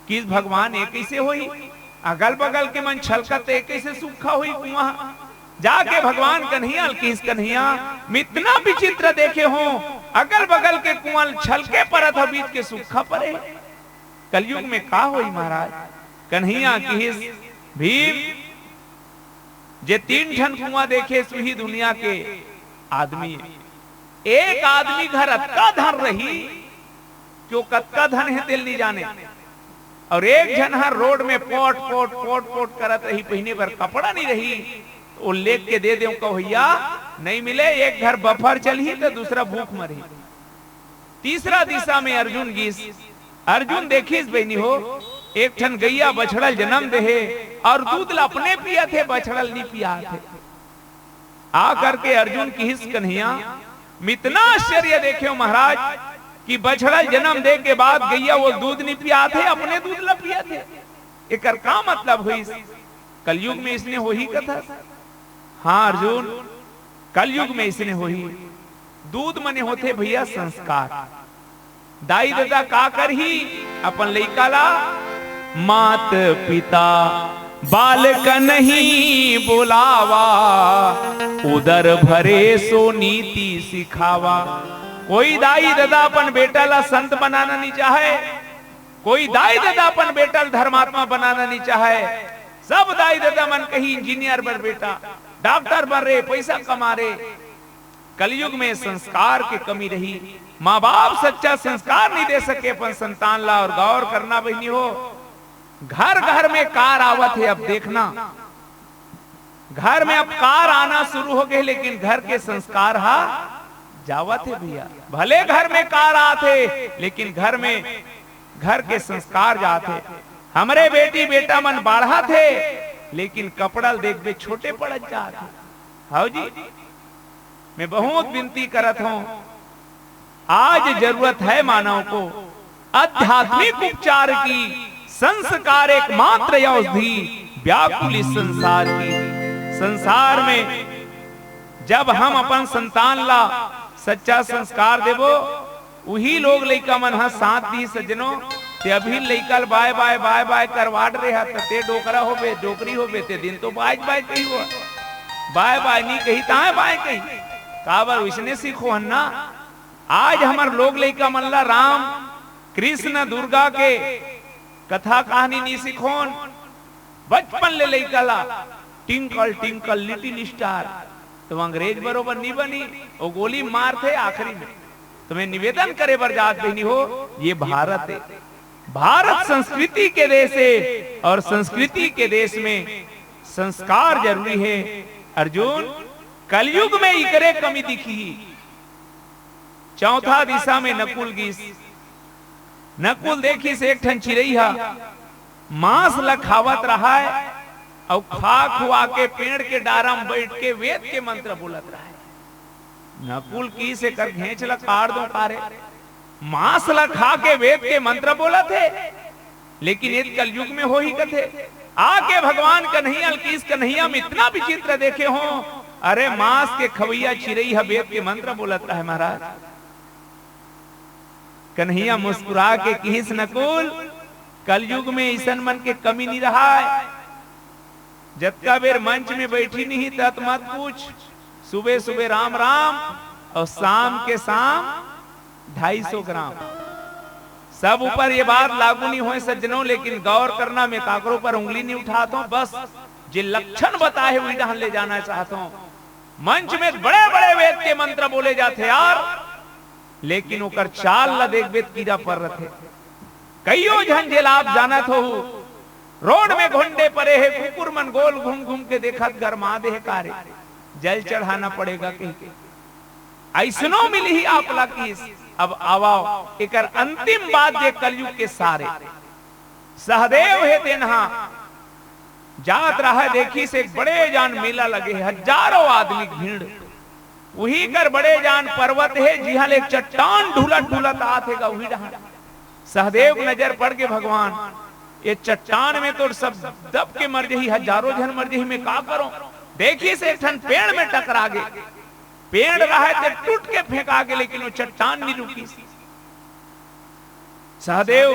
किहिस, "भगवान, ये कइसे होही? अगल-बगल के मन छलकत, ये कइसे सूखा होही कुआं?" जाके भगवान कन्हैया ल किहिस, "कन्हैया, मैं इतना विचित्र देखे हों, अगल-बगल के कुआं छलके परत हे, बीच के सूखा परे।" कलयुग में का होही महाराज? कन्हैया किहिस, "भीम, जे तीन ठन कुआं देखे, उही दुनिया के आदमी हे। एक आदमी घर अतका धन रही कि वो कतका धन हे तेला नहीं जाने, अउ एक झन हर रोड में पोट, पोट, पोट, पोट करत रही, पहिने बर कपड़ा नहीं रही, वो लेग के दे देवं कहो भैया, नहीं मिले, एक घर बफर चलही त दूसरा भूख मरही।" तीसरा दिशा में अर्जुन गिस। अर्जुन देखिस बहिनी हो, एक ठन गैया बछड़ा ल जनम दे हे अउ दूध ल अपने पियत हे, बछड़ा ल नहीं पियात हे। आ करके अर्जुन किहिस, "कन्हैया, मैं इतना आश्चर्य देखे हों महाराज कि बछड़ा ल जनम दे के बाद गैया वो दूध नहीं पियात हे, अपने दूध ल पियत हे। एकर का मतलब होइस? कलयुग में इसने होही कथस?" हाँ अर्जुन, कलयुग में इसने होही। दूध मने होथे भैया संस्कार। दाई ददा का करही अपन लइका ला? "मात पिता बालक नहीं बुलावा, उदर भरे सो नीति सिखावा।" कोई दाई ददा अपन बेटा ला संत बनाना नहीं चाहे, कोई दाई ददा अपन बेटा ल धर्मात्मा बनाना नहीं चाहे। सब दाई ददा मन कही, "इंजीनियर बन बेटा, डॉक्टर बन रे, पैसा कमा रे।" कलयुग में संस्कार के कमी रही, माँ बाप सच्चा संस्कार नहीं दे सके अपन संतान ला। अउ गौर करना बहिनी हो, घर घर में कार आवत हे। अब देखना, घर में अब कार आना शुरू हो गे, लेकिन घर के संस्कार हा जावत हे भैया। भले घर में कार आत हे, लेकिन घर में, घर के संस्कार जात हे। हमरे बेटी बेटा मन बाढ़त हे, लेकिन कपड़ा ल देखबे छोटे पड़त जात हे। हव जी, मैं बहुत विनती करत हों, आज जरूरत है मानव को आध्यात्मिक उपचार की, संस्कार एकमात्र औषधि व्याकुल इस संसार की। संसार में जब हम अपन संतान ला सच्चा संस्कार देबो, उही लोग लइका मन ह साथ दी सज्जनो। ते अभी लइका ल बाय बाय, बाय बाय करवात रेहा, त ते डोकरा होबे, डोकरी होबे, ते दिन तो बाय बाय कही हो, बाय बाय नहीं कही, ताय बाय कही। काबर? उसने सीखो हन ना। आज हमर लोग लइका मन ला राम, कृष्ण, दुर्गा के कथा कहानी नहीं सिखोन। बचपन ले लइका ला Twinkle Twinkle Little Star, तो अंग्रेज बरोबर नहीं बनी, वो गोली मारथे आखिरी में। तो मैं निवेदन करे बर जात बहिनी हो, ये भारत हे, भारत संस्कृति के देश हे, अउ संस्कृति के देश में संस्कार जरूरी हे। अर्जुन, कलयुग में इकरे कमी दिखही। चौथा दिशा में नकुल गिस। नकुल देखिस एक ठन चिरई ह मांस ल खावत रहय अउ खा खुआ के पेड़ के डारा म बइठ के वेद के मंत्र बोलत रहय। नकुल किहिस एकर घेंच ल काट दों का रे, मांस ल खा के वेद के मंत्र बोलत हे, लेकिन ए कलयुग में होही कथे। आके भगवान कन्हैया ल किहिस, कन्हैया, मैं इतना विचित्र देखे हों, अरे मांस के खवैया चिरई ह वेद के मंत्र बोलत रहय महाराज। कन्हैया मुस्कुरा के किहिस, नकुल, कलयुग में अइसन मन के कमी नहीं रहय। जतका बेर मंच में बइठिन ही, तत मत पूछ, सुबह सुबह राम राम, अउ शाम के शाम ढाई सौ ग्राम। सब ऊपर ये बात लागू नहीं होय सज्जनों, लेकिन गौर करना, मैं काकरो पर उंगली नहीं उठात हों। बस जे लक्षण बताए हे, उही डहन ले जाना चाहत हों। मंच में बड़े-बड़े वेद के मंत्र बोले जाथे यार, लेकिन ओकर चाल ला देखबे त कीड़ा पर रथे। कइयो झन जेला आप जानत होहू, रोड में घोंडे परे हे, कुकुर मन गोल घूम घूम के देखत गरमा दे हे, का रे, जल चढ़ाना पड़ेगा कहिके। अइसनो मिलही आप ला किहिस। अब आवव, एकर अंतिम बात जे कलयुग के सारे। सहदेव हे तेनहा जात रहय, देखिस एक बड़े जान मेला लगे हे, हजारों आदमी के भीड़। उही कर बड़े जान पर्वत हे, जिहां ले एक चट्टान ढुलत ढुलत आत हे गा, उही डहन। सहदेव के नजर पड़ गे, भगवान, ये चट्टान में तो सब दब के मर जही, हजारों झन मर जही, मैं का करों? देखिस एक ठन पेड़ में टकरा गे। पेड़ रहय ते टूट के फेंका गे, लेकिन वो चट्टान नहीं रुकिस। सहदेव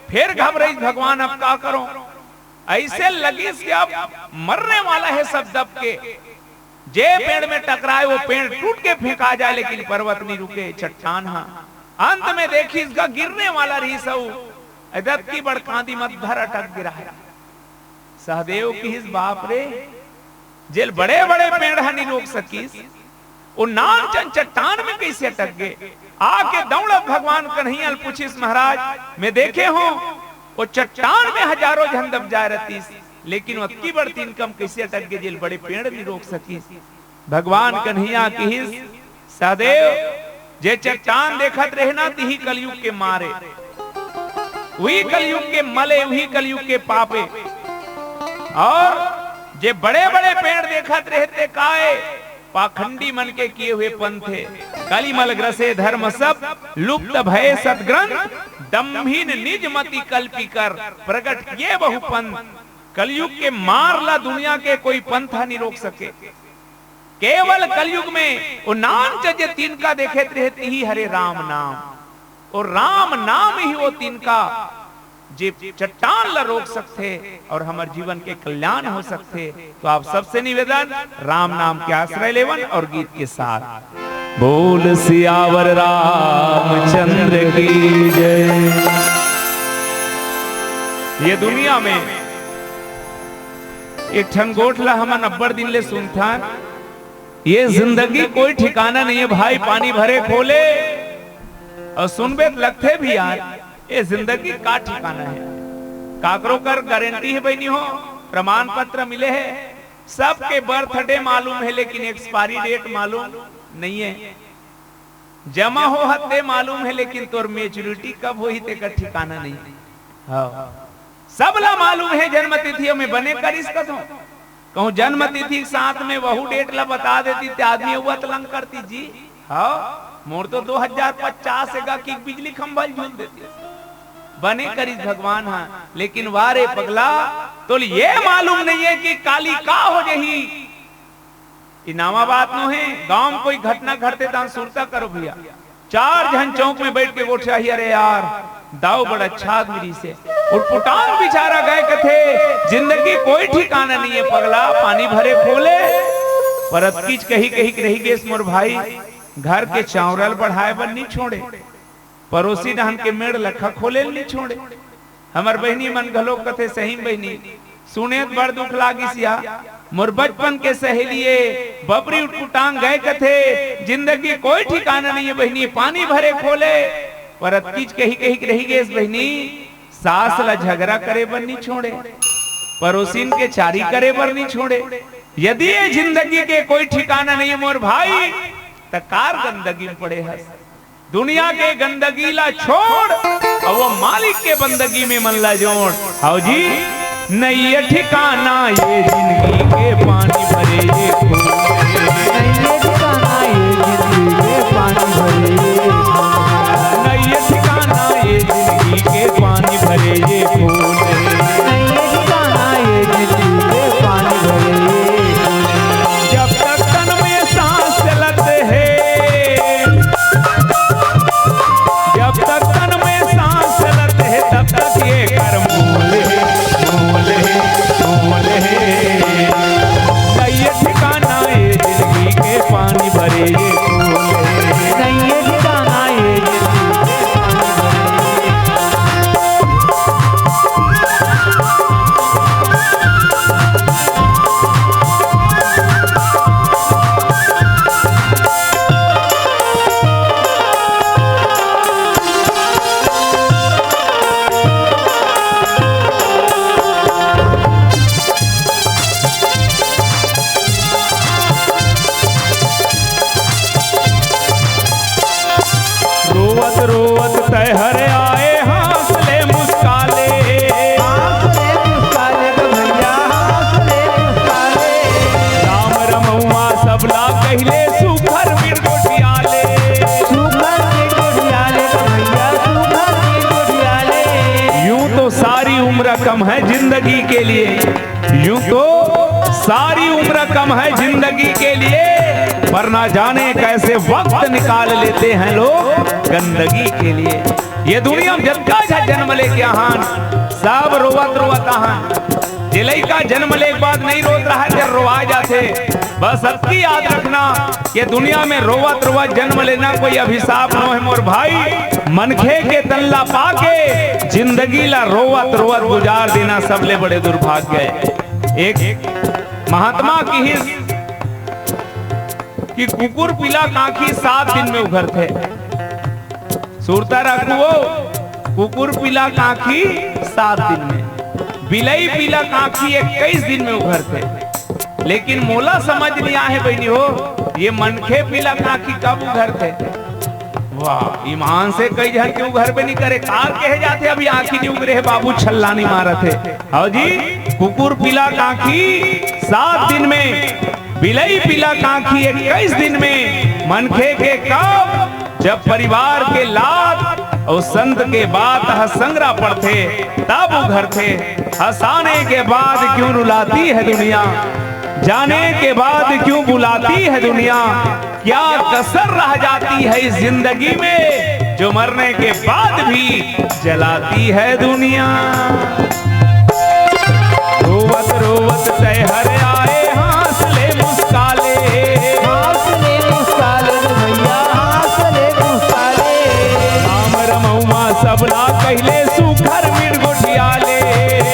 फेर घबराइस, भगवान, अब का करों? अइसे लगिस कि अब मरने वाला हे सब दब के। जे पेड़ में टकराय, वो पेड़ टूट के फेंका जाय, लेकिन पर्वत नहीं रुके, चट्टान हा। अंत में देखिस गा, गिरने वाला रहिस अउ अतकी बड़ कांदी म धर अटक गे रहय। सहदेव किहिस, बाप रे, जेल बड़े-बड़े पेड़ ह नहीं रोक सकिस, वो नानचन चट्टान में कइसे अटक गे? आके दौड़त भगवान कन्हैया ल पूछिस, महाराज, मैं देखे हों, वो चट्टान में हजारों झन दब जाय रहतिस, लेकिन वो अतकी बड़ तिनका म कइसे अटक गे, जेल बड़े पेड़ नहीं रोक सकिस? भगवान कन्हैया किहिस, सहदेव, जे चट्टान देखत रहे ना, तिही कलयुग के मारे, उही कलयुग के मले, उही कलयुग के पापे। अउ जे बड़े-बड़े पेड़ देखत रहे, ते काय, पाखंडी मन के किए हुए पंथ हे। कलिमल ग्रसे धर्म सब, लुप्त भये सतग्रंथ, दम्भिन निज मति कल्पि कर, प्रगट किए बहु पंथ। कलयुग के मार ला दुनिया के कोई पंथ नहीं रोक सके। केवल कलयुग में वो नानचन जे तिनका देखत रहे, तिही हरे राम नाम। वो राम नाम ही वो तिनका, जे चट्टान ला रोक सकथे अउ हमर जीवन के कल्याण हो सकथे। तो आप सबसे निवेदन, राम नाम के आश्रय लेवन अउ गीत के साथ। बोल सियावर रामचंद्र की जय। ये दुनिया में एक ठन गोठ ला हमन अब्बड़ दिन ले सुनथन, ये जिंदगी कोई ठिकाना नहीं है भाई, पानी भरे खोले। अउ सुनबे त लगथे भी यार, ये जिंदगी का ठिकाना है? काकरो कर गारंटी है बहिनी हो, प्रमाण पत्र मिले है, सबके बर्थडे मालूम है लेकिन एक्सपायरी डेट मालूम नहीं है। जमा होहत ते मालूम है, लेकिन तोर मैच्योरिटी कब होही, तेकर ठिकाना नहीं। हाँ, सबला मालूम है जन्म तिथि, में बने करिस कथों। कहूँ जन्म तिथि के साथ में वहू डेट ला बता देती, ते आदमी अउ अतलंग करती जी। हाँ, मोर तो दो हजार पचास हे गा कि बिजली खंभा ल झूल देती। बने करिस भगवान हा, लेकिन वारे पगला, तोल ये मालूम नहीं है कि काली का हो जही। ई नवा बात नो हे, गांव में कोई घटना घटथे त सुरता करो भैया। चार झन चौक में बैठ के गोठियाही, अरे यार, दाऊ बड़ अच्छा आदमी रहिसे। अउ पुटांग बिचारा गय कथे, जिंदगी कोई ठिकाना नहीं है पगला, पानी भरे खोले। पर अतकीच कही कही के रहि गेस मोर भाई, घर के चांवरल बढ़ाए बर नहीं छोड़े। परोसी डहन के मेड़ लखा खोले ल नी छोड़े। हमर बहिनी मन घलो कथे, सही म बहिनी, सुने त बड़ दुख लागिस या। मोर बचपन के सहेली ए, बबरी उटपुटांग गय कथे, जिंदगी कोई ठिकाना नहीं है बहिनी, पानी भरे खोले। पर अतकीच कही कही के रहि गेस बहिनी, सास ला झगरा करे बर नी छोड़े, परोसिन के चारी करे बर नी छोड़े। यदि ये जिंदगी के कोई ठिकाना नहीं है मोर भाई, त कार गंदगी में पड़े हस। दुनिया के गंदगी ला छोड़, अउ वो मालिक के बंदगी में मन ला जोड़। हाव जी, नइये ठिकाना ये जिंदगी के, पानी भरे ये खोले। नइये ठिकाना ये जिंदगी के, पानी भरे ये खोले। नइये ठिकाना ये जिंदगी के, पानी भरे ये खोले। नइये ठिकाना ये जिंदगी के, पानी भरे ये खोले। जब तक तन में सांस चलत हे, जब तक तन में सांस चलत हे, तब तक ये कर मोल हे, मोल हे, मोल हे। नइये ठिकाना रोवत तैहर आए, हाँस ले मुस्काले। हाँस ले मुस्काले ग भैया, हाँस ले मुस्काले। राम रमउआ सबला कहिले, सुघर वीर गोठियाले। सुघर वीर गोठियाले ग भैया, सुघर वीर गोठियाले। यूं तो सारी उम्र कम है जिंदगी के लिए, यूं तो सारी उम्र कम है जिंदगी के लिए, पर ना जाने कैसे वक्त निकाल लेते हैं लोग गंदगी के लिए। ये दुनिया में जतका झन जन्म लेके आहन, सब रोवत रोवत आहन। जे लइका जन्म ले के बाद नहीं रोत रहा, ते रोवा जाथे। बस अतकी याद रखना, ये दुनिया में रोवत रोवत जन्म लेना कोई अभिशाप नो है मोर भाई। मनखे के तन ला पाके जिंदगी ला रोवत रोवत गुजार देना सबले बड़े दुर्भाग्य है। एक महात्मा किहिस कि कुकुर पीला कांखी सात दिन में उघरथे। सुरता रखू हो, कुकुर पीला कांखी सात दिन में, बिलई पीला कांखी इक्कीस दिन में उघरथे। लेकिन मोला समझ नहीं आहे बहिनी हो, ये मनखे पीला कांखी कब उघरथे? वाह, ईमान से कई झन के उघरबे नहीं करे। काल कहे जाथे, अभी आंखी नहीं उघरे हे बाबू, छल्ला नहीं मारत हे। हव जी, कुकुर पीला कांखी सात दिन में, बिलई पीला कांखी इक्कीस दिन में। मनखे के कब? जब परिवार के लात अउ संत के बात ह संगरा पड़थे, तब उघरथे। हंसाने के बाद क्यों रुलाती है दुनिया, जाने के बाद क्यों बुलाती है दुनिया। क्या कसर रह जाती है इस जिंदगी में, जो मरने के बाद भी जलाती है दुनिया। रोवत रोवत तैहर आए, हाँस ले मुस्काले। हाँस ले मुस्काले रे भैया, हाँस ले मुस्काले। राम रमउआ सबला कहिले, सुघर वीर गोठियाले।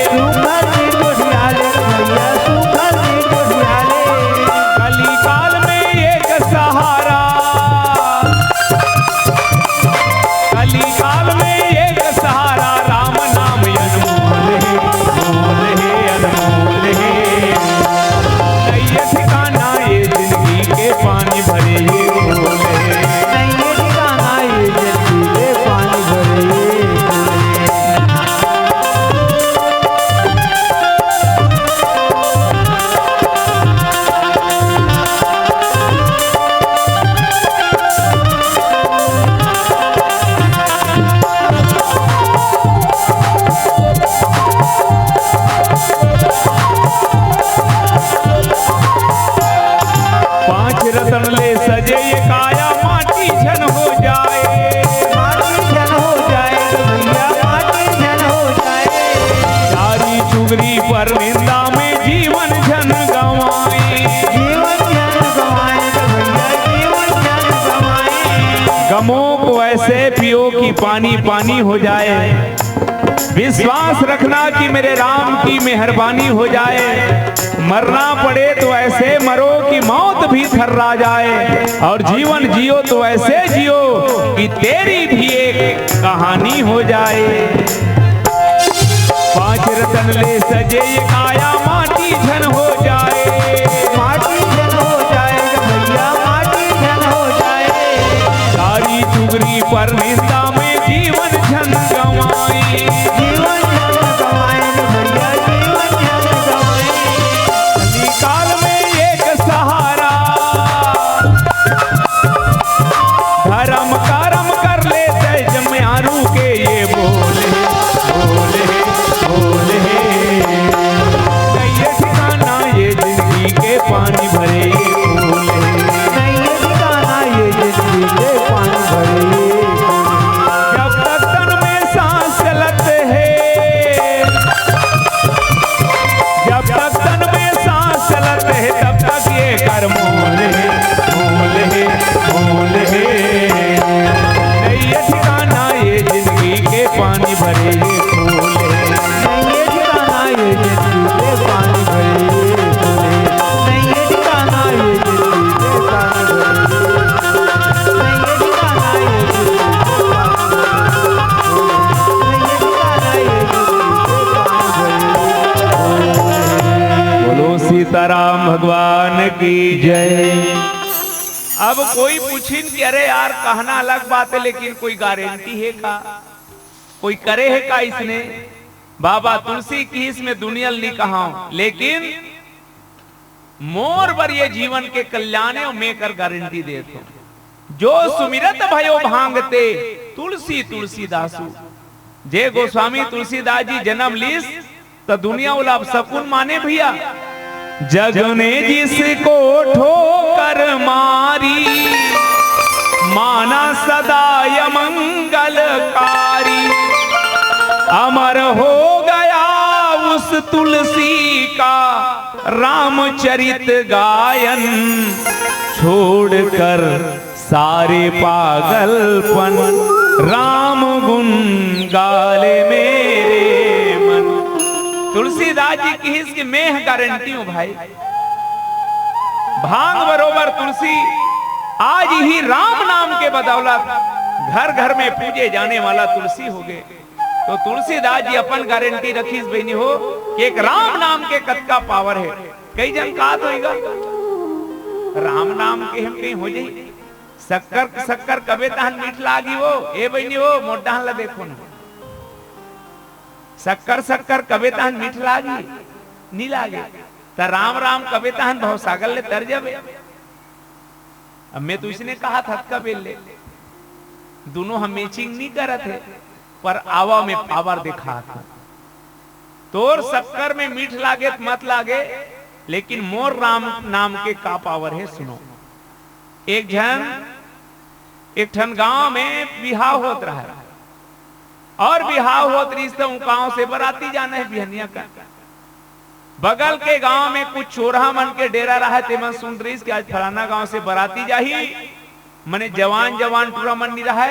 सुघर वीर गोठियाले रे भैया, सुघर वीर गोठियाले। कलिकाल में एक सहारा, कलिकाल में एक सहारा, राम नाम अनमोल हे, मोल हे, अनमोल हे। नइये ठिकाना ये जिंदगी के, पानी भरे ये खोल हे। नइये ठिकाना ये जिंदगी के, पानी भरे ये खोल हे। पांच रतन ले सजे ये काया, माटी झन हो जाए। माटी झन हो जाए रे भैया, माटी झन हो जाए। चारी चुगरी पर निंदा में, जीवन झन गंवाए। जीवन झन गंवाए रे भैया, जीवन झन गंवाए। गमों को ऐसे पियो कि पानी पानी हो जाए। विश्वास रखना कि मेरे राम की मेहरबानी हो जाए। मरना पड़े तो ऐसे मरो कि मौत भी थर्रा जाए, और जीवन जियो तो ऐसे जियो कि तेरी भी एक कहानी हो जाए। पांच रतन ले सजे ये काया, माटी झन हो जाए। माटी झन हो जाए रे भैया, माटी झन हो जाए। चारी चुगरी पर निंदा में, जीवन झन गंवाई। जीवन झन गंवाई रे भैया, जीवन झन गंवाई। कलिकाल में एक सहारा, धरम करम कर ले, जय जम्यारू के ये बोल हे, बोल हे, बोल हे। नइये ठिकाना ये जिंदगी के, पानी भरे ये खोल हे। नइये ठिकाना ये जिंदगी के, पानी भरे ये खोल हे। जब तक तन में सांस चलत हे, जब तक तन में सांस चलत हे, तब तक ये कर मोल हे, मोल हे, मोल हे। नइये ठिकाना ये जिंदगी के, पानी भरे ये खोल हे। नइये ठिकाना ये जिंदगी के, पानी भरे ये खोल हे। नइये ठिकाना ये जिंदगी के, पानी भरे ये खोल हे। नइये ठिकाना ये जिंदगी के, पानी भरे ये खोल हे। बोलो सीताराम भगवान की जय। अब कोई पूछिन कि अरे यार, कहना अलग बात है, लेकिन कोई गारंटी है का? कोई करे है का इसने? बाबा तुलसी किहिस, मैं दुनिया ल नी कहांव, लेकिन मोर बर ये जीवन के कल्याण हे, मैं एकर गारंटी देत हंव। जो सुमिरत भयो भांग ते, तुलसी तुलसी दासु। जे गोस्वामी तुलसीदास जी जनम लीस, त दुनिया ओला अपसकुन माने भैया। जग ने जिसको ठोकर मारी, माना सदा अमंगलकारी। अमर हो गया उस तुलसी का रामचरित गायन, छोड़कर सारे पागलपन राम गुन गाले मेरे मन। तुलसीदास जी किहिस कि मैं गारंटी हूं भाई, भांग बरोबर तुलसी। आज ही राम नाम के बदौलत घर घर में पूजे जाने वाला तुलसी हो गए। तो तुलसीदास जी अपन गारंटी रखिस बहिनी हो कि एक राम नाम के कतका पावर है। कई जन कहत होइगा, राम नाम के हम कहीं हो जाई, शक्कर शक्कर कबे तहन मीठ लागी हो। ए बहिनी हो, मोर डहन ला देखो ना, शक्कर शक्कर कबे तहन मीठ लागी, नी लागे। त राम राम कबे तहन भवसागर ले तर जाबे। अब मैं तो इसने कहा था कबे ले, दोनों हम मैचिंग नहीं करत है, पर आवा में पावर दिखात है। तोर शक्कर में मीठ लागे त मत लागे, लेकिन मोर राम नाम के का पावर है, सुनो। एक झन, एक ठन गांव में बिहाव होत रहा, और बिहाव होत रहिस त उ गांव से बराती जाना है बिहनिया का। बगल के गांव में कुछ चोरहा मन के डेरा रहा, तेमन सुन रहिस कि आज फलाना गांव से बराती जाही, मने जवान जवान टूरा मन नी रहा,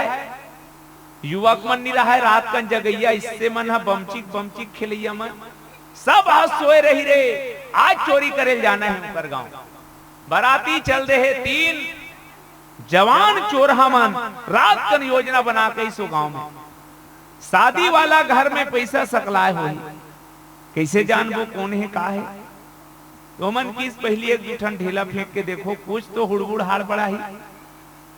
युवक मन नी रहा, रात कन जगैया, इससे मन ह बमचिक बमचिक खेलैया मन, सब ह सोए रही रे। आज चोरी करे ल जाना है उनकर गांव। बराती चल दे है तीन जवान चोरहा मन, रात कन योजना बना के इसो गांव में शादी वाला घर में पैसा सकलाए होही। कैसे जानबो कौन है का है? तो मन किस पहली एक दू ठन ढेला फेंक के देखो, कुछ तो हुड़बुड़ हाड़ पड़ा ही।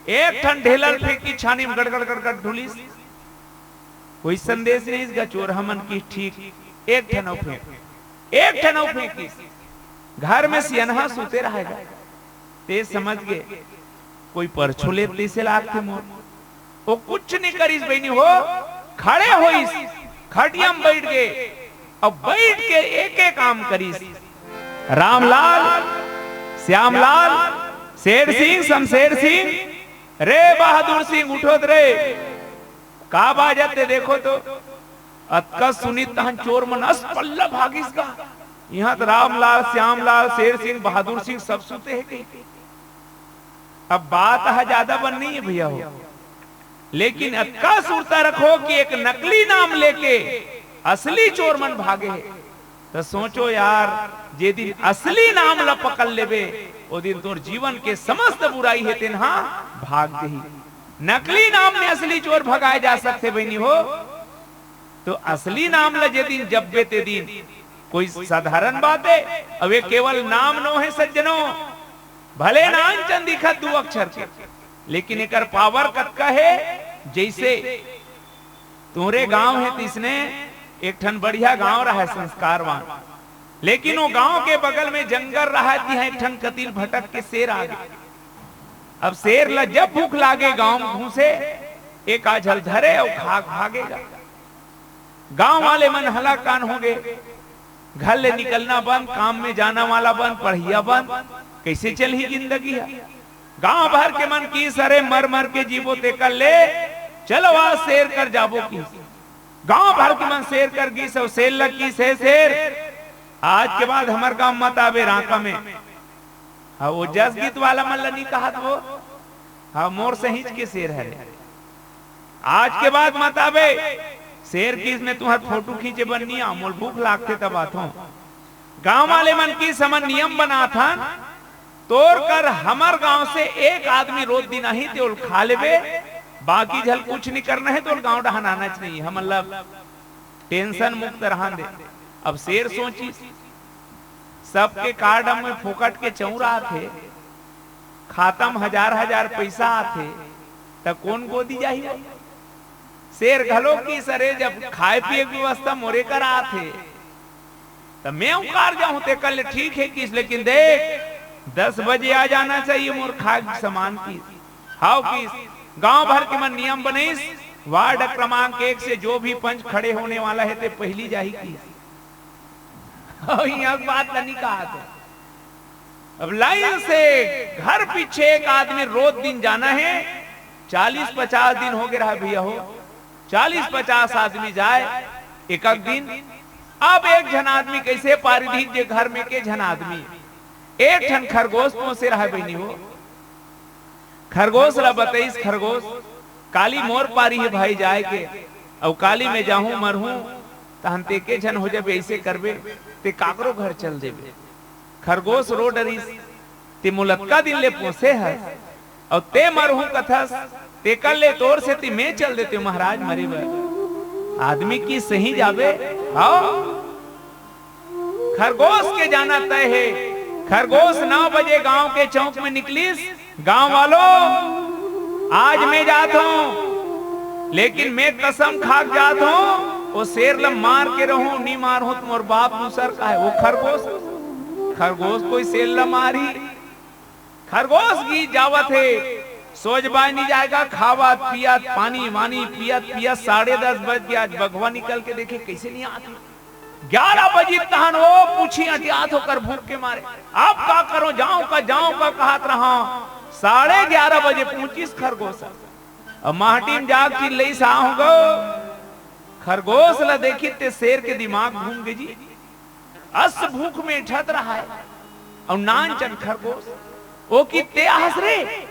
एक ठन ढेला फेंकी, छानी में गड़गड़ गड़गड़ ढुलिस। कोई संदेश नहीं इसका, चोरहा मन की ठीक एक ठन अउ फेंक, एक ठन अउ फेंकिस। घर में सियनहा सुते रहेगा, ते समझ गे कोई परछो लेत तइसे लागथे मोर। वो कुछ नहीं करिस बहिनी हो, खड़े होइस, खटिया में बैठ गे, अब बैठ के एक एक काम करिस। रामलाल, श्यामलाल, शेर सिंह, शमशेर सिंह, रे बहादुर सिंह, उठो त रे, का बाजत हे देखो तो। अतका सुनिस तहन चोर मन अस पल्ला भागिस गा। इहां त रामलाल, श्यामलाल, शेर सिंह, बहादुर सिंह सब सुते हे कहिके। अब बात ह ज्यादा बन नहीं है भैया हो, लेकिन अतका सुरता रखो कि एक नकली नाम लेके असली चोर मन भागे हे। त सोचो यार, जे दिन असली नाम ला पकड़ लेबे, ओ दिन तोर जीवन के समस्त बुराई हे तेन हा भाग जही। नकली नाम में असली चोर भगाए जा सकथे बहिनी हो। तो असली नाम ला जे दिन जपबे ते दिन कोई साधारण बात हे। अब ये केवल नाम नो हे सज्जनों, भले नानचन दिखत दू अक्षर के, लेकिन एकर पावर कतका हे। जैसे तोरे गांव हे तिसने एक ठन बढ़िया गांव रहा संस्कारवान, लेकिन वो गांव के बगल में जंगल रहा, तिहां एक ठन कतिल भटक के शेर आ गे। अब शेर ला जब भूख लागे गांव में घुसे, एक आझल धरे अउ खा के भागेगा। गांव वाले मन हलाकान हो गे, घर ले निकलना बंद, काम में जाना वाला बंद, पढ़िया बंद, कैसे चलही जिंदगी ह? गांव भर के मन किस अरे मर मर के जीबो तेकर ले, चलो आज शेर कर जाबो किस। गांव भर के मन शेर कर गिस अउ शेर ल किस हे शेर, आज के बाद हमर गांव मत आबे रांका में। हाँ, वो जस गीत वाला मन ल नी कहत वो, हाँ, मोर सहिंच के शेर हरे। आज के बाद मत आबे। शेर किस में तुहर फोटो खींचे बर नी आंव, मोल भूख लागथे तब आथों। गांव वाले मन किस हमन नियम बनाथन, तोर कर हमर गांव से एक आदमी रोज दिन आही ते ओल खा लेबे, बाकी झल कुछ नी करना हे, तोल गांव डहन आना च नहीं हे, हमन ला टेंशन मुक्त रहन दे। अब शेर सोचिस, सबके कार्ड में फोकट के चौरा आथे, खाता म हजार हजार पइसा आथे, त कोन गोदी जाही वो? शेर घलो किहिस, "अरे, जब खाए पिए के व्यवस्था मोरे करा आथे, त मैं उकार जाहूं, तेकर ले ठीक हे," किहिस, "लेकिन देख, दस बजे आ जाना चाहिए मोर खाए के सामान," किहिस। "हाव," किहिस। गांव भर के मन नियम बनइस, वार्ड क्रमांक एक से जो भी पंच खड़े होने वाला है, ते पहिली जाही, किहिस। अउ इहां के बात ल नइ कहत हे। अब लाइन से घर पीछे एक आदमी रोज दिन जाना हे। चालीस पचास दिन हो गे रहा भैया हो, चालीस पचास आदमी जाए एक एक दिन। अब एक झन आदमी कइसे पारी दिही जे घर में के झन आदमी एक ठन खरगोश पोसे रहा बहिनी हो। खरगोश ला बतइस, "खरगोश, काली मोर पारी हे भाई जाए के, अउ काली मैं जाहूं मरहूं, तहन ते के झन हो जाबे, अइसे करबे, ते काकरो घर चल देबे।" खरगोश रो डरिस, "ते मोला अतका दिन ले पोसे हस, अउ ते मरहूं कथस, तेकर ले तोर सेती मैं चल देतेंव महाराज मरे बर।" आदमी किहिस, "सही जाबे, हाव।" खरगोश के जाना तय हे। खरगोश नौ बजे गांव के चौक में निकलिस, "गांव वालों, आज मैं जात हूं, लेकिन मैं कसम खा के जात हूं, वो शेर ल मार के रहूं, नी मारहूं त मोर बाप दूसर का हे।" वो खरगोश, खरगोश कोई शेर ल मारही? खरगोश गिस जावत हे, सोझ बाय नी जाय गा, खावत पियत, पानी वानी पियत पियत साढ़े दस बज गे। आज बघवा निकल के देखे, कइसे नी आत हे। ग्यारह बजे तहन वो पूछी अंटियात हे ओकर भूख के मारे, "अब का करों, जांव का, जांव का?" कहत रहा। साढ़े ग्यारह बजे पहुंचिस खरगोश। अब माटी म जाके चिल्लइस, "आहूं गो।" खरगोश ला देखिस ते शेर के दिमाग घूम गे जी। अस भूख में एंठत रहा हे। अउ नानचन खरगोश, ओ किहिस, "ते आहस रे?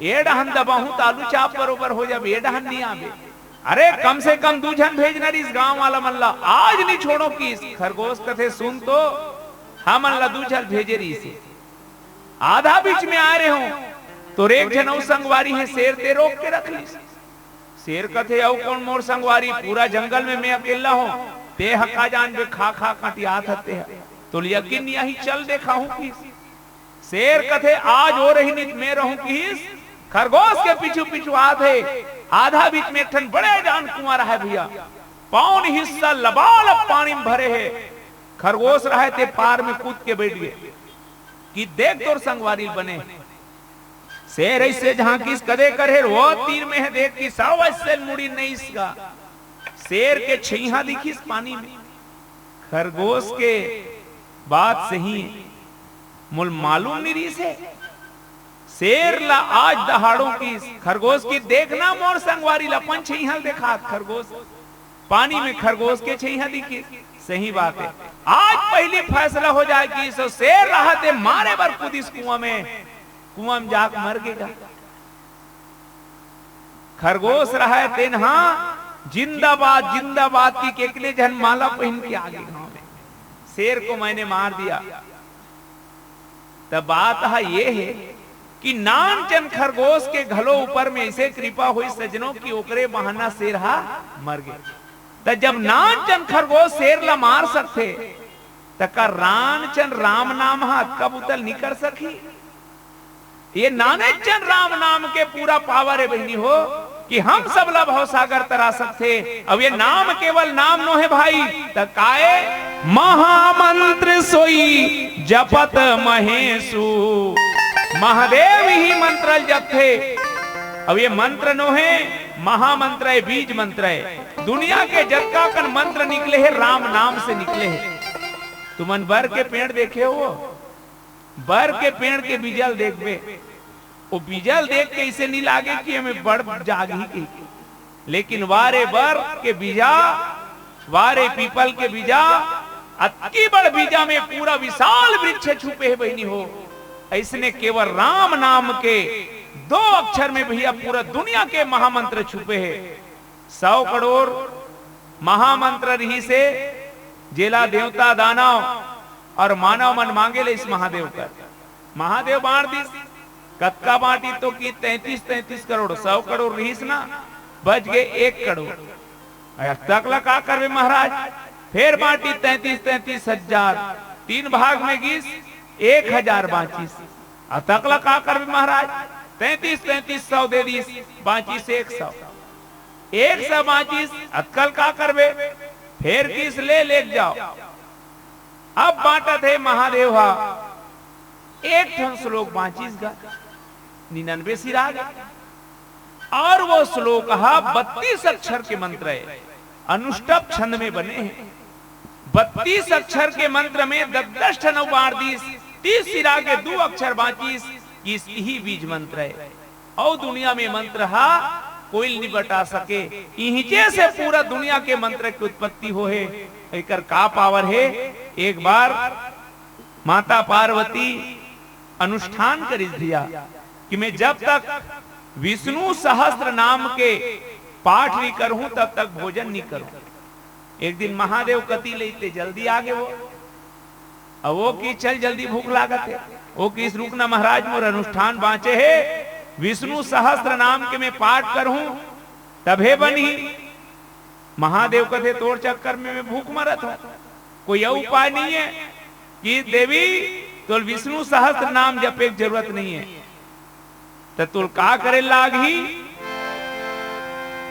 ए डहन दबाहूं त आलू चाप बरोबर हो जाबे, ए डहन नी आबे। अरे, कम से कम दू झन भेजना रिहिस गांव वाला मन ला, आज नी छोड़ों," किहिस। खरगोश कथे, "सुन तो, हमन ला दू झन भेजे रिहिस हे। आधा बीच में आय रहेंव, तोर एक झन अउ संगवारी हे शेर, ते रोक के रख लिस।" शेर कथे, "अउ कोन मोर संगवारी? पूरा जंगल में मैं अकेल्ला हंव, ते ह का जानबे, खा खा के अंटियात हस ते ह। तोला यकीन नइ आही, चल देखाहूं," किहिस। शेर कथे, "आज ओ रही नी त मैं रहूं," किहिस। खरगोश के पीछू पीछू आत हे। आधा बीच में एक ठन बड़े जान कुआं रहा हे भैया, पौन हिस्सा लबालब पानी म भरे हे। खरगोश रहा हे ते पार में कूद के बइठ गे कि देख तोर संगवारी बने। शेर अइसे झांकिस, कदे कर हे, वो तीर में हे, देख कि सावज से मुड़ी नइ इसका। शेर के छइहां दिखिस पानी में। खरगोश के बात सही हे, मोला मालूम नइ रिहिस हे। शेर ला आज दहाड़ों किहिस, खरगोश किहिस, "देखना मोर संगवारी ला, अपन छइहां ल देखात खरगोश।" पानी में खरगोश के छइहां दिखिस। सही बात हे, आज पहिली फैसला हो जाय किहिस, अउ शेर रहा ते मारे बर कूदिस कुआं में, कुआं में जाके मर गे गा। खरगोश रहा हे तेन ह जिंदाबाद, जिंदाबाद किहिके एकने झन माला पहिन के आगे गांव में, "शेर को मैंने मार दिया।" त बात ह ये हे कि नानचन खरगोश के घलो ऊपर में अइसे कृपा होइस सज्जनों कि ओकरे बहाना शेर ह मर गे। त जब नानचन खरगोश शेर ल मार सकथे, त का नानचन राम नाम ह अतका बुता ल नइ कर सकही? ये नानेचन राम नाम के पूरा पावर हे बहिनी हो, कि हम सब ला भवसागर तरा सकथे। अब ये नाम केवल नाम नोहे भाई, त काय? महामंत्र सोई जपत महेशु, महादेव ही मंत्र ल जपथे। अब ये मंत्र नोहे, महामंत्र हे, बीज मंत्र हे। दुनिया के जतका कन मंत्र निकले हे, राम नाम से निकले हे। तुमन बर के पेड़ देखे हो? बर के पेड़ के बीजा ल देखबे, ओ बीजा ल देख के अइसे नइ लागे कि एमे बड़ जागही कहिके, लेकिन वा रे बर के बीजा, वा रे पीपल के बीजा, अतकी बड़ बीजा में पूरा विशाल वृक्ष छुपे हे बहिनी हो। अइसने केवल राम नाम के दो अक्षर में भैया पूरा दुनिया के महामंत्र छुपे हे। सौ करोड़ महामंत्र रिहिस हे, जेला देवता, दानव अउ मानव मन मांगे ले इस महादेव कर। महादेव बांट दिस, कतका बांटी तो कि तैंतीस, तैंतीस करोड़, सौ करोड़ रिहिस ना, बच गे एक करोड़। अतक ला का करबे महाराज? फेर बांटी तैंतीस, तैंतीस हजार, तीन भाग में गिस, एक हजार बांचिस। अतक ल का करबे महाराज? तैंतीस तैंतीस सौ दे दिस, बांचिस एक सौ। एक सौ बांचिस, अतक ल का करबे? फेर किस ले लेके जाव। अब बांटत हे महादेव हा, एक ठन श्लोक बांचिस गा, निन्यानवे सिरा गे। और वो श्लोक हा बत्तीस अक्षर के मंत्र हे, अनुष्टुप छंद में बने हे। बत्तीस अक्षर के मंत्र में दस दस ठन अउ बांट दिस, तीस सिरा के दू अक्षर बांचिस, कि इही बीज मंत्र हे। अउ दुनिया में मंत्र हा कोई ल नी बटा सके। इहिंचे से पूरा दुनिया के मंत्र के उत्पत्ति होहे। एकर का power हे? एक बार माता पार्वती अनुष्ठान करिस भैया कि मैं जब तक विष्णु सहस्त्र नाम के पाठ नी करहूं तब तक भोजन नी करहूं। एक दिन महादेव कति ले ते जल्दी आ गे वो। अब वो किस चल जल्दी भूख लागत हे, वो किस रुक ना महाराज मोर अनुष्ठान बांचे हे, विष्णु सहस्त्र नाम के मैं पाठ करहूं तभे बनही। महादेव कथे तोर चक्कर में मैं भूख मरत हूं, कोई अउ उपाय नहीं हे कि देवी तोल विष्णु सहस्त्र नाम जपे के जरूरत नहीं हे। त तोल का करे लागही?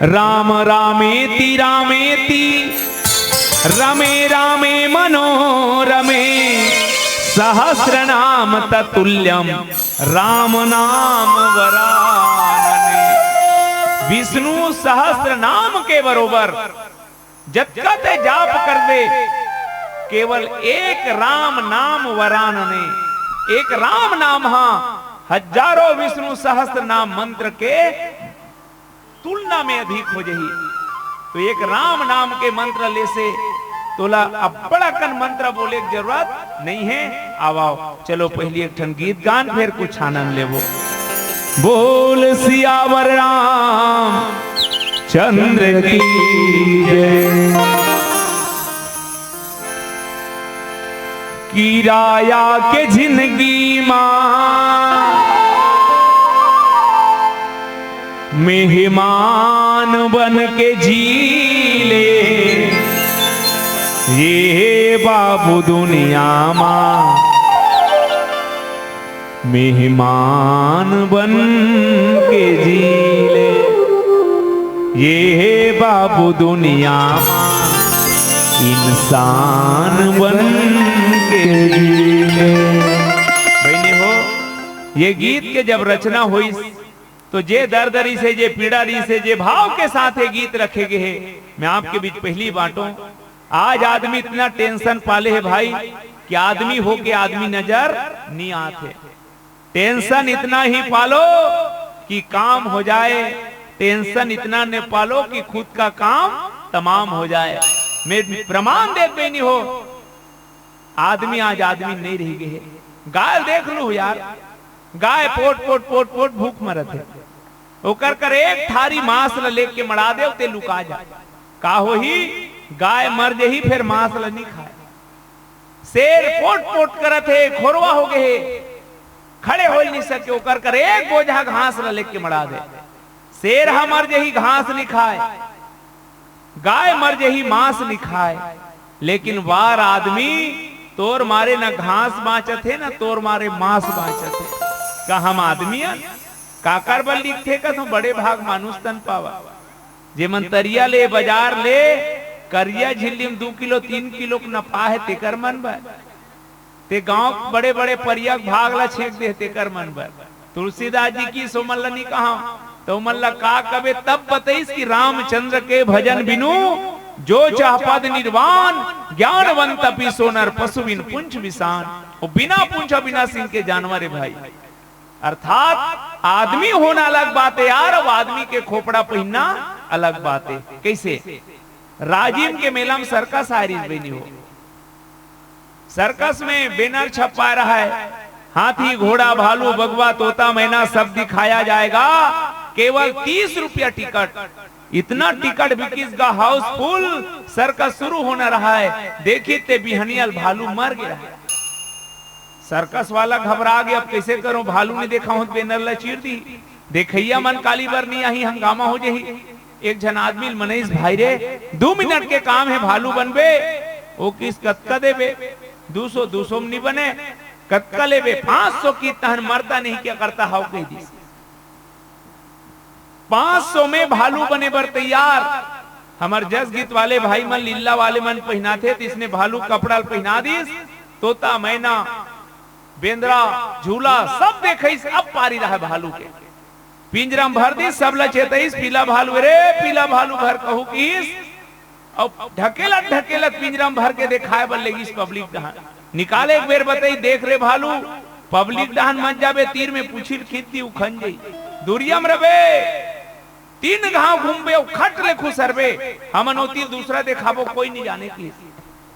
राम रामेति रामेति रमे रामे मनोरमे सहस्रनाम ततुल्यम राम नाम वरानने। विष्णु सहस्त्र नाम के बरोबर जतका ते जाप करबे, केवल एक राम नाम वरानने। एक राम नाम हा हजारों विष्णु सहस्त्र नाम मंत्र के तुलना में अधिक हो जही। तो एक राम नाम के मंत्र ले से तोला अब्बड़ अकन मंत्र बोले के जरूरत नहीं हे। आवाओ, चलो पहली एक ठन गीत गान, फिर कुछ आनंद लेबो। बोल सियावर राम चंद्र की जय। किराया के जिंदगी मा मेहमान बन के जी ले, ये बाबू दुनिया मा मेहमान बन के जी ले, ये बाबू दुनिया मा इंसान बन के जी ले। बहिनी हो, ये गीत के जब रचना होइस, तो जे दर्द रहिसे, जे पीड़ा रहिसे, जे भाव के साथ ये गीत रखे गे हे, मैं आपके बीच पहली बांटों। आज आदमी इतना tension पाले हे भाई कि आदमी होके आदमी नजर नी आत हे। Tension इतना ही पालो कि काम हो जाए, tension इतना ने पालो कि खुद का काम तमाम हो जाए। मैं प्रमाण देत बहिनी हो, आदमी आज आदमी नहीं रही गे हे। गाय देख लू यार, गाय पोट पोट पोट पोट भूख मरत हे। ओकर कर एक थारी मांस ल लेके मड़ा दे, ते लुका जा। का होही? गाय मर जही, फिर मांस ल नी खाए। शेर पोट पोट करत हे, खोरवा हो गे हे, खड़े हो नी सके। ओकर कर एक बोझा घास ल लेके मड़ा दे। शेर ह मर जही, घास नी खाए, गाय मर जही, मांस नी खाए, लेकिन वार आदमी तोर मारे न घास बांचत हे, न तोर मारे मांस बांचत हे। का हम आदमी अन? काकर बर लिखथे कथों, बड़े भाग मानुष तन पावा। जेमन तरिया ले, बाजार ले, करिया झिल्ली म दू किलो, तीन किलो के नफा हे, तेकर मन बर। ते गांव बड़े-बड़े परिया के भाग ला छेंक दे, तेकर मन बर। तुलसीदास जी किस ओमन ला नी कहा, त ओमन ला का कबे तब बतइस कि रामचंद्र के भजन बिनु जो चाह पद निर्वाण, ज्ञानवंत अपि सो नर पशु बिन पुंछ विषाण। वो बिना पुंछ अउ बिना सींग के जानवर हे भाई। अर्थात आदमी होना अलग बात हे यार, अउ आदमी के खोपड़ा पहिनना अलग बात हे। कइसे? राजिम के मेला म सर्कस आय रिहिस बहिनी हो। सर्कस में banner छपवाय रहय, हाथी, घोड़ा, भालू, बघवा, तोता, मैना सब दिखाया जाएगा, केवल तीस रुपया टिकट। इतना टिकट बिकिस गा, housefull, सर्कस शुरू होना रहय, देखिस ते बिहनिया ल भालू मर गे रहय। सर्कस वाला घबरा गे, अब कइसे करों, भालू नी देखाहूं त banner ला चीर दिही, देखइया मन काली बर नी आही, हंगामा हो जही। एक झन आदमी ल मनइस, भाई रे, दू मिनट के काम हे, भालू बनबे? वो किस कतका देबे? दू सौ, दू सौ म नी बने, "कतका लेबे?" "पाँच सौ की।" "तहन मरता नहीं क्या करता हव?" कहि दिस। पाँच सौ में भालू बने बर तैयार। हमर जस गीत वाले भाई मन, लीला वाले मन पहिनाथे, त इसने भालू कपड़ा ल पहिना दिस। तोता, मैना, बेंदरा, झूला सब देखइस, अब पारी रहय भालू के। पिंजरा म भर दिस, सब ल चेतइस, "पीला भालू, रे पीला भालू भर," कहू किहिस। अउ ढकेलत ढकेलत पिंजरा म भर के देखाय बर लेगिस पब्लिक डहान। निकाले एक बेर बतई, "देख रे भालू, पब्लिक डहान मत जाबे, तीर में पूछी ल खींच दी, उखन जई। दुरिया म रबे, तीन घांव घूमबे अउ खट ले खुसरबे, हमन ओती दूसरा देखाबो, कोई नहीं जाने की।"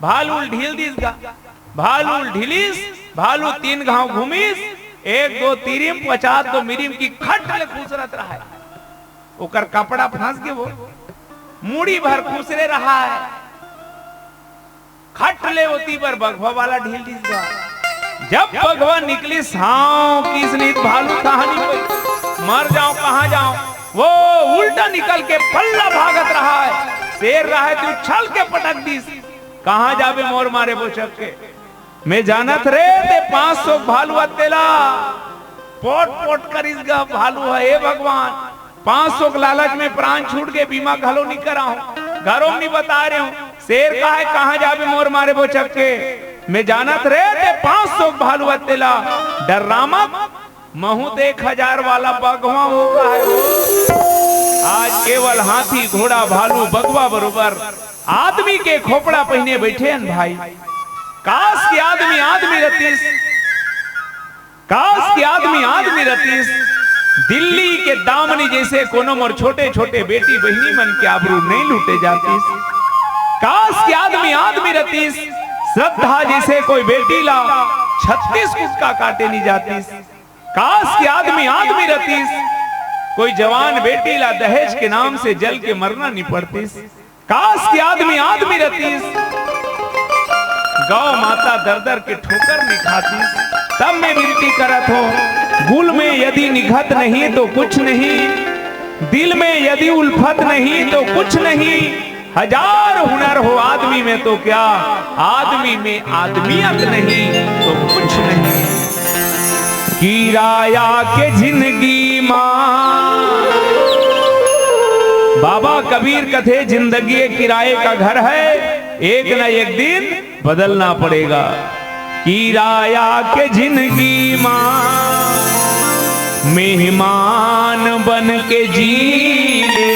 भालू ल ढील दिस गा। भालू ल ढीलिस, भालू तीन घांव घूमिस, एक दो तिरिम, पचास दो मिरिम की खट ले खुसरत रहय। ओकर कपड़ा फंस गे, वो मुड़ी भर खुसरे रहय। खट ले ओती बर बघवा वाला ढील दिस गा। जब बघवा निकलिस, "हांव" किहिस, नहीं त भालू कहानी कोई, "मर जांव, कहां जांव?" वो उल्टा निकल के पल्ला भागत रहय। शेर रहय त उछल के पटक दिस। "कहां जाबे मोर मारे बोचक के? मैं जानत रे ते पाँच सौ भालू अत्ते ला।" पोट पोट करिस गा भालू ह, "हे भगवान, पाँच सौ के लालच में प्राण छूट गे, बीमा घलो नहीं कराहूं, घरो में नहीं बताय रहेंव।" शेर कहय, "कहां जाबे मोर मारे बोचक के? मैं जानत रे ते पाँच सौ भालू अत्ते ला, डर्रा मत, महूं त एक हजार वाला बघवा हंव," कहय। आज केवल हाथी, घोड़ा, भालू, बघवा बरोबर आदमी के खोपड़ा पहिने बइठे हन भाई। काश कि आदमी आदमी रतिस, काश कि आदमी आदमी रतिस। दिल्ली के दामनी जइसे कोनो मोर छोटे छोटे बेटी बहिनी मन के आबरू नहीं लूटे जातिस। काश कि आदमी आदमी रतिस। श्रद्धा जइसे कोई बेटी ला छत्तीस कुटका काटे नहीं जातिस। काश कि आदमी आदमी रतिस। कोई जवान बेटी ला दहेज के नाम से जल के मरना नहीं पड़तिस। काश कि आदमी आदमी रतिस, गौ माता दर दर के ठोकर नहीं खातिस। तब मैं विनती करत हंव, गुल में यदि निघत नहीं तो कुछ नहीं, दिल में यदि उल्फत नहीं तो कुछ नहीं, हजार हुनर हो आदमी में तो क्या, आदमी में आदमियत नहीं तो कुछ नहीं। किराया के जिंदगी मा। बाबा कबीर कथे, जिंदगी एक किराए का घर है, एक न एक दिन बदलना पड़ेगा। किराया के जिंदगी मा मेहमान बन के जी ले,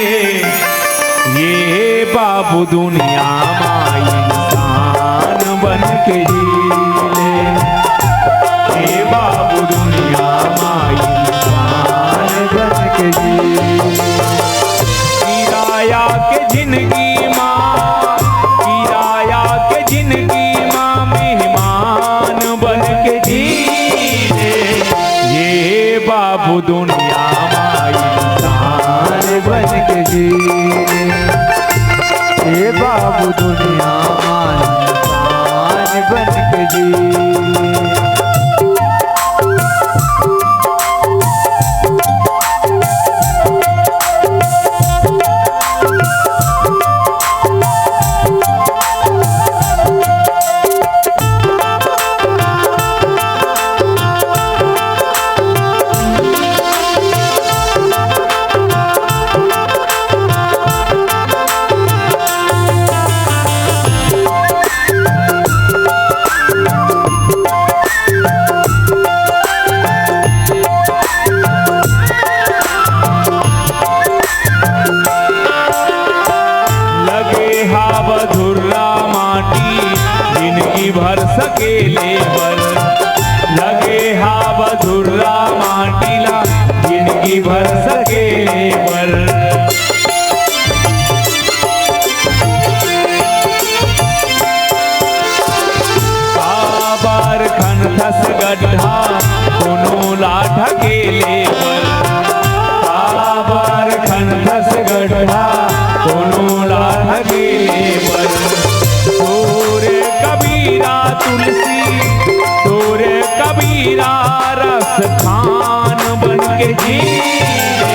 ये बाबू दुनिया मा इंसान बन के जी ले, ये बाबू दुनिया मा इंसान बन के जी ले। किराया के जिंदगी मा, किराया के जिंदगी मा मेहमान बन के जी ले, ये बाबू दुनिया मा इंसान बन के जी ले, ये बाबू दुनिया मा इंसान बन के जी ले। लगे हाव धुर्रा माटी जिनगी भर सकेले बर, लगे हाव धुर्रा माटी ला जिनगी भर सकेले बर। काबर खनथस गड्ढा कोनो ला ढकेले बर, काबर खनथस गड्ढा कोनो ला ढकेले बर। तोरे कबीरा तुलसी, तोरे कबीरा रस खान बन के जी ले,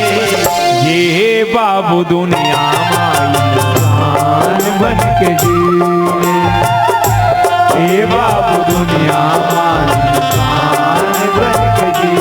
ये बाबू दुनिया मा इंसान बन के जी ले, ए बाबू दुनिया मा इंसान बन के जी।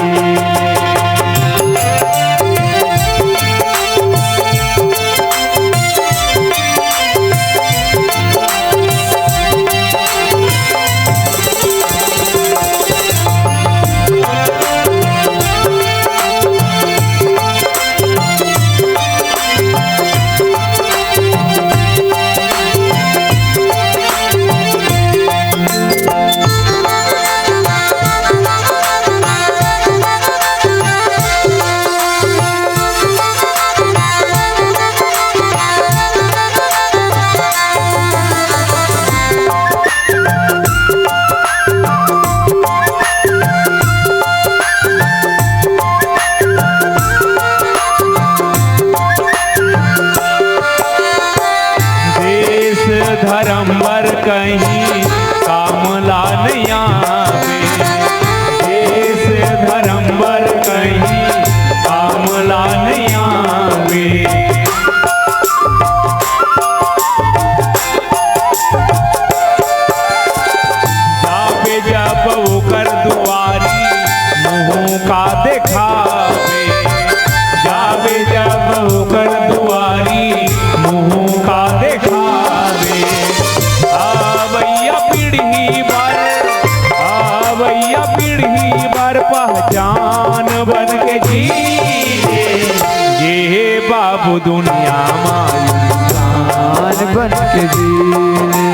देश धर्म बर कहीं काम ला नइ आवे, देश धर्म बर कहीं काम ला नइ आवे। जाबे जब ओकर दुआरी, मुँह का देखाबे। जाबे जब ओकर दुआरी, मुँह का देखाबे। अवइया पीढ़ी बर, अवइया पीढ़ी बर पहचान बन के जी ले। ये बाबू दुनिया मा इंसान बन के जी ले।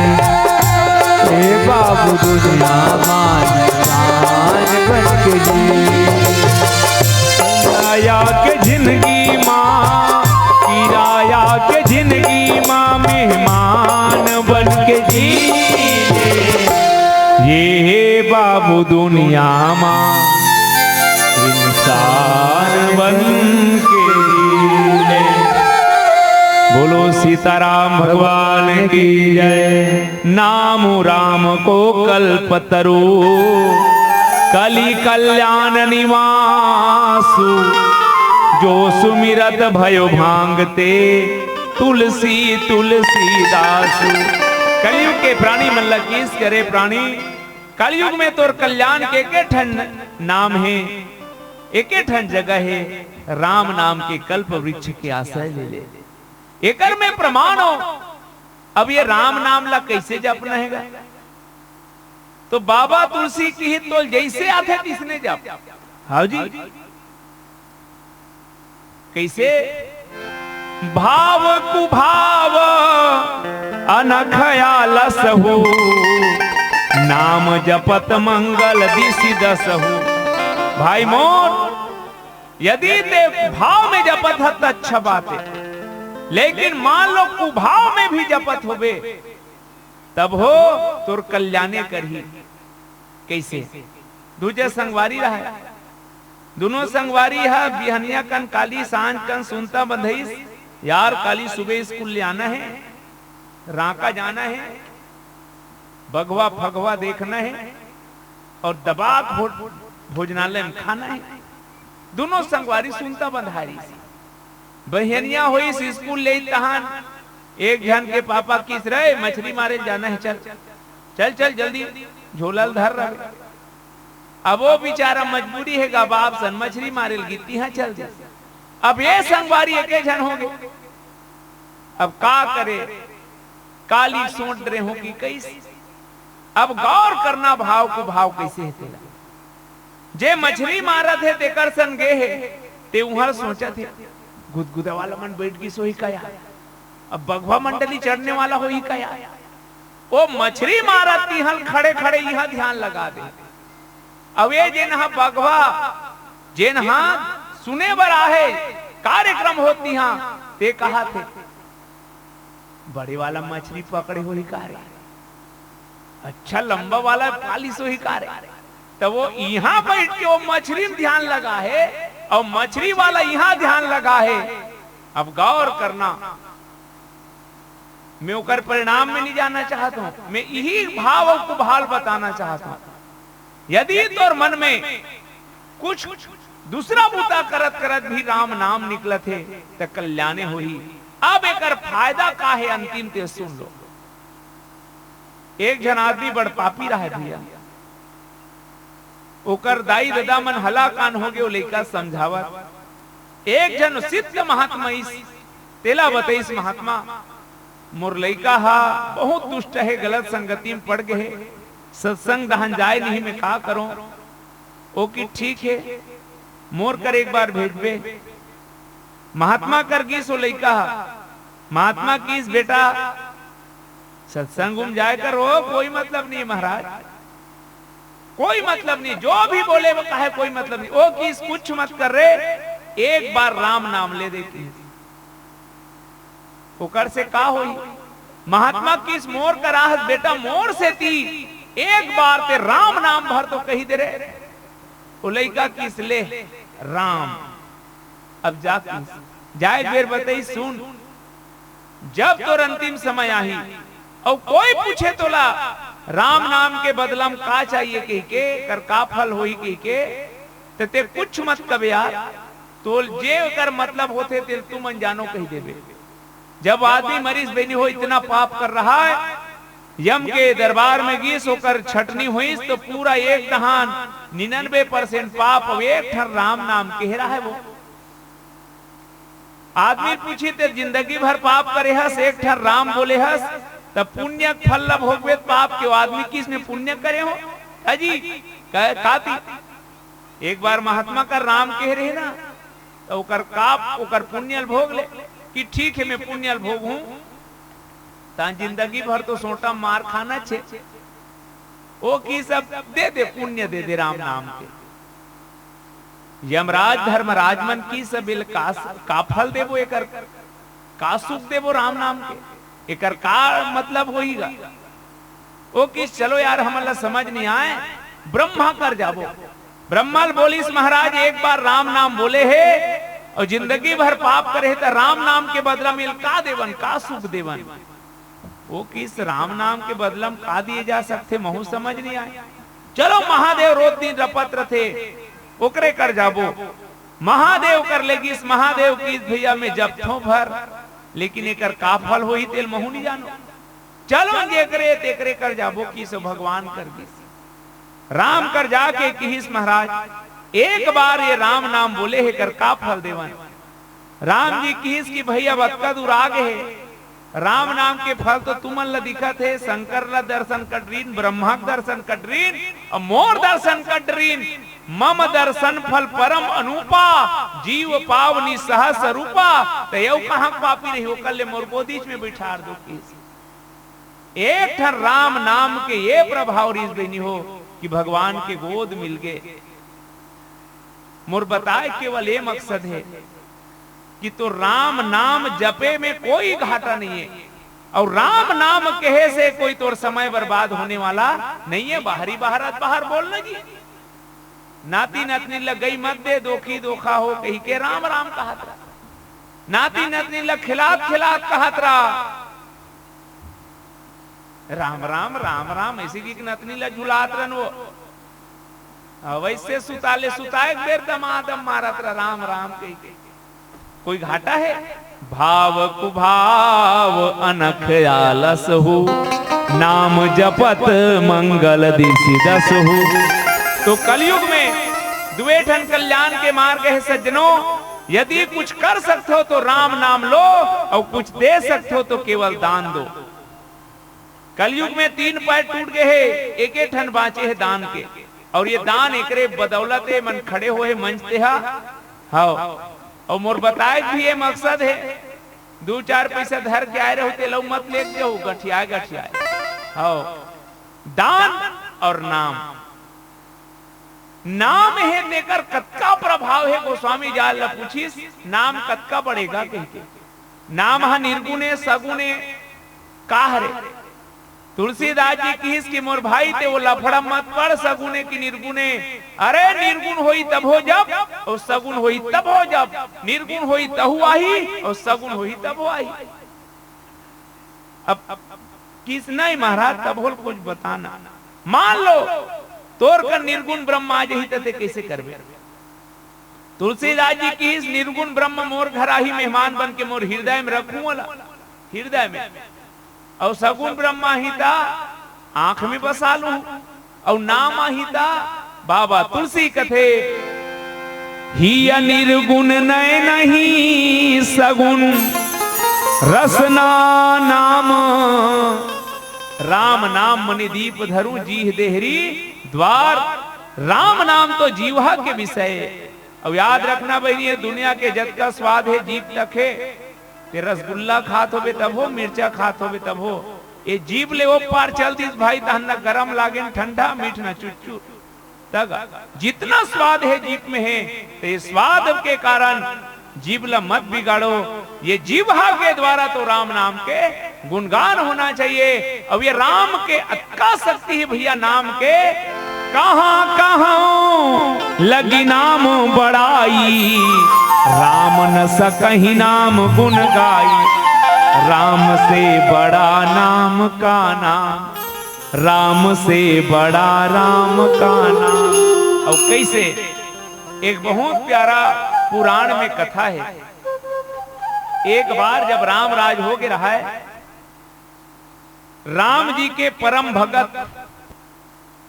ए बाबू दुनिया मा इंसान बन के जी। किराया के जिंदगी मा, किराया के जिंदगी मा मेहमान बन के जी ले। ये बाबू दुनिया मा इंसान बन के जी ले। बोलो सीताराम भगवान की जय। नाम राम को कल्पतरु, कलि कल्याण निवासु। जो सुमिरत भयो भांगते, तुलसी तुलसीदासु। कलयुग के प्राणी मन ला किस करे प्राणी, कलयुग में तोर कल्याण के एके ठन नाम हे, एके ठन जगह हे, राम नाम के कल्प वृक्ष के आश्रय ले ले। एकर में प्रमाण हो। अब ये राम नाम ला कैसे जपना हेगा? तो बाबा तुलसी किहिस, तोल जैसे आथे तिसने जप। हाँ जी। कैसे? भाव कुभाव अनख आलस हो, नाम जपत मंगल दिसि दस हो। भाई मोर, यदि ते भाव में जपत हस त अच्छा बात हे, लेकिन मान लो कुभाव में भी जपत होबे, तब हो तोर कल्याणे करही। कैसे? दू झन संगवारी रहय, दुनों संगवारी ह बिहनिया कन काली, सांझ कन सुनता बंधइस, "यार, काली सुबह स्कूल ले आना हे, रांका जाना हे, बघवा फगवा देखना हे और दबा के भो-, भोजनालय में खाना हे।" दुनों संगवारी सुनता बंधारिस। बहिनिया होइस स्कूल ले तहान, एक झन के पापा किहिस, "रे, मछरी मारे जाना हे, चल, चल, चल, जल्दी झोला ल धर रहे।" अब वो बेचारा मजबूरी हे गा, बाप सन मछरी मारे ल गिस, तिहां चल दे। अब ये संगवारी एके झन होगे, अब का करे, काली सोच डरे हो कि कइसे। अब गौर करना भाव कुभाव कइसे हे तेला। जे मछरी मारत हे तेकर सन गे हे, ते उहर सोचत हे, "गुदगुदा वाला मन बइठ गिस होही का यार? अब बघवा मंडली चढ़ने वाला होही का यार?" ओ मछरी मारत तिहां ल खड़े खड़े इहां ध्यान लगा दे। अब ये जेन हा बघवा, जेन हा सुने बर आहे, कार्यक्रम होत तिहां, ते कहत हे, "बड़े वाला मछरी पकड़े होही का रे? अच्छा लंबा वाला पालिस होही का रे?" त वो इहां बइठ के वो मछरी में ध्यान लगा हे, अउ मछरी वाला इहां ध्यान लगा हे। अब गौर करना, मैं ओकर परिणाम में नहीं जाना चाहत हूं, मैं इही भाव अउ कुभाव ल बताना चाहत हूं। यदि तोर मन में कुछ दूसरा बूता करत करत भी राम नाम निकलत हे, त कल्याणे होही। अब एकर फायदा का हे, अंतिम ते सुन लो। एक झन आदमी बड़ पापी रहय भैया, ओकर दाई ददा मन हलाकान होगे, ओ लइका समझावत। एक झन सिद्ध महात्मा आइस, तेला बतइस, महात्मा, मोर लइका हा बहुत दुष्ट हे, गलत संगति में पड़ गे हे, सत्संग डहन जाय नहीं, मैं का करों? ओ कि ठीक हे, मोर कर एक बार भेजबे। महात्मा कर गिस ओ लइका हा। महात्मा किस, बेटा, सत्संग में जाय कर ओ, कोई मतलब नहीं महाराज, कोई मतलब नहीं, जो भी बोले वो कहे, कोई मतलब नहीं। ओ किस, कुछ मत कर रे, एक बार राम नाम ले दे किस। ओकर से का होई? महात्मा किस, मोर कर आहस बेटा, मोर सेती एक बार तें राम नाम भर तो कहि दे रे। ओ लइका किस, ले राम। अब जा किस, जाय बेर बतइस, सुन, जब तोर अंतिम समय आही अउ कोई पूछे तोला राम नाम के बदला म का चाहिए कहिके, कर का फल होही कहिके, त तें कुछ मत कबे यार, तोल जे ओकर मतलब होथे तेल तुमन जानो कहि देबे। जब आदमी मरिस बहिनी हो, इतना पाप कर रहा है, यम के दरबार में गिस, ओकर छटनी होइस तो पूरा एक दहान निन्यानवे परसेंट पाप अउ एक ठन राम नाम के रहा है वो। आदमी पूछी, "तें जिंदगी भर पाप करे हस, एक ठन राम बोले हस, त पुण्य के फल ला भोगबे त पाप के?" आदमी किस, "मैं पुण्य करे हों अजी।" कह, "का ती?" एक बार महात्मा कर राम कहे रहे ना, त ओकर का, ओकर पुण्य ल भोग ले कि ठीक हे, मैं पुण्य ल भोगहूं, त जिंदगी भर तो सोटा मार खाना छे। ओ किस, अब दे दे, पुण्य दे दे राम नाम के। यमराज धर्मराज मन किस, अब एला का, का फल देबो एकर, का सुख देबो राम नाम के, एकर का मतलब होही गा? ओ किस, चलो यार, हमन ला समझ नहीं आय, ब्रह्मा कर जाबो। ब्रह्मा ल बोलिस, "महाराज, एक बार राम नाम बोले हे अउ जिंदगी भर पाप करे हे, त राम नाम के बदला म एला का देवन, का सुख देवन?" ओ किस, राम नाम के बदला म का दिए जा सकथे, महू समझ नहीं आय। चलो, महादेव रोज दिन रपत रथे, ओकरे कर जाबो। महादेव कर ले गिस, महादेव किस, "भैया, मैं जपथों भर, लेकिन एकर का फल होही, तेल महू नहीं जानो।" चलो, जेकरे तेकरे कर जाबो किस, भगवान कर गिस। राम कर जाके किहिस, "महाराज, एक बार ये राम नाम बोले हे, एकर का फल देवन?" राम जी किहिस कि, "भैया, अब अतका दूर आ गे हे, राम नाम के फल तो तुमन ला दिखत हे, शंकर ला दर्शन कर डरिन, ब्रह्मा के दर्शन कर डरिन, अउ मोर दर्शन कर डरिन। मम दर्शन फल परम अनूपा, जीव पावनि सहस रूपा।" त एहू कहाँ के पापी रही, ओकर ले मोर गोदीच में बिठार दो किहिस। एक ठन राम नाम के ये प्रभाव रिहिस बहिनी हो कि भगवान के गोद मिल गे। मोर बताए केवल ये मकसद हे कि तो राम नाम जपे में कोई घाटा नहीं है, और राम नाम कहे से कोई तोर समय बर्बाद होने वाला नहीं है। बाहरी बाहर, आज बाहर बोल ना जी। नाती नतनी ल गई मत दे, दोखी दोखा हो कहिके राम राम कहत रहा। नाती नतनी ल खिलात खिलात कहत रहा, "राम राम, राम राम।" ऐसे कि नतनी ल झुलात रहन वो। अ, वैसे सुता ले, सुताए के बेर दमादम मारत रहा, "राम राम" कहिके। कोई घाटा है? भाव कुभाव अनख आलस हो, नाम जपत मंगल दिसि दस हो। तो कलयुग में दुए ठन कल्याण के मार्ग है सज्जनों, यदि कुछ कर सकथो तो राम नाम लो, और कुछ दे सकथो तो केवल दान दो। कलयुग में तीन पैर टूट गए हे, एके ठन बांचे हे दान के, और ये दान एकरे बदौलत ए मन खड़े होए मंच ते हा। हव, और मोर बताए के भी ये मकसद हे, दू चार पैसा धर के आए रहो ते लऊ मत लेके जाओ, गठियाए गठियाए। हव, दान और नाम। नाम हे तेकर कतका प्रभाव हे, गोस्वामी जाल ल पूछिस, "नाम कतका बढ़ेगा?" कहिके। नाम ह निर्गुण ए, सगुण ए, का हरे? तुलसीदास जी किहिस कि मोर भाई ते वो लफड़ा मत पड़, सगुण ए कि निर्गुण ए। अरे निर्गुण होई तभो जब, और सगुण होई तभो जब। निर्गुण होई तहु आही, और सगुण होई तभो आही। अब, अब किस नहीं महाराज, तभो ल कुछ बताना। मान लो, तोर कर निर्गुण ब्रह्म आ जही, त ते कैसे करबे? तुलसीदास जी किहिस, "निर्गुण ब्रह्म मोर घर आही, मेहमान बन के मोर हृदय में रखूं ओला, हृदय में। और सगुण ब्रह्म आही ता आंख में बसा लूं। अउ नाम आही त बाबा तुलसी कथे, "हिय निर्गुण नयनहि सगुण रसना नाम।" राम नाम मनि दीप धरूं, जीह देहरी द्वार। राम नाम तो जीवा के विषय। अउ याद रखना बहिनी, ये दुनिया के जतका स्वाद हे, जीभ तक हे। ते रसगुल्ला खात होबे तब हो, मिर्चा खात होबे तब हो। ये जीभ ले ओ पार चल दिस भाई, तहन न गरम लागे न ठंडा, मीठ न चुचुर। तक जितना स्वाद हे जीभ में हे, ते ये स्वाद के कारण जीभ ला मत बिगाड़ो। ये जीभा के द्वारा तो राम नाम के गुणगान होना चाहिए। अउ ये राम के अतका शक्ति हे भैया नाम के, कहाँ कहाँ लगी नाम बड़ाई, राम न सकहि नाम गुण गाई। राम से बड़ा नाम का नाम, राम से बड़ा राम का नाम। अउ कैसे, एक बहुत प्यारा पुराण में कथा हे। एक बार जब राम राज हो गे रहय, राम जी के परम भगत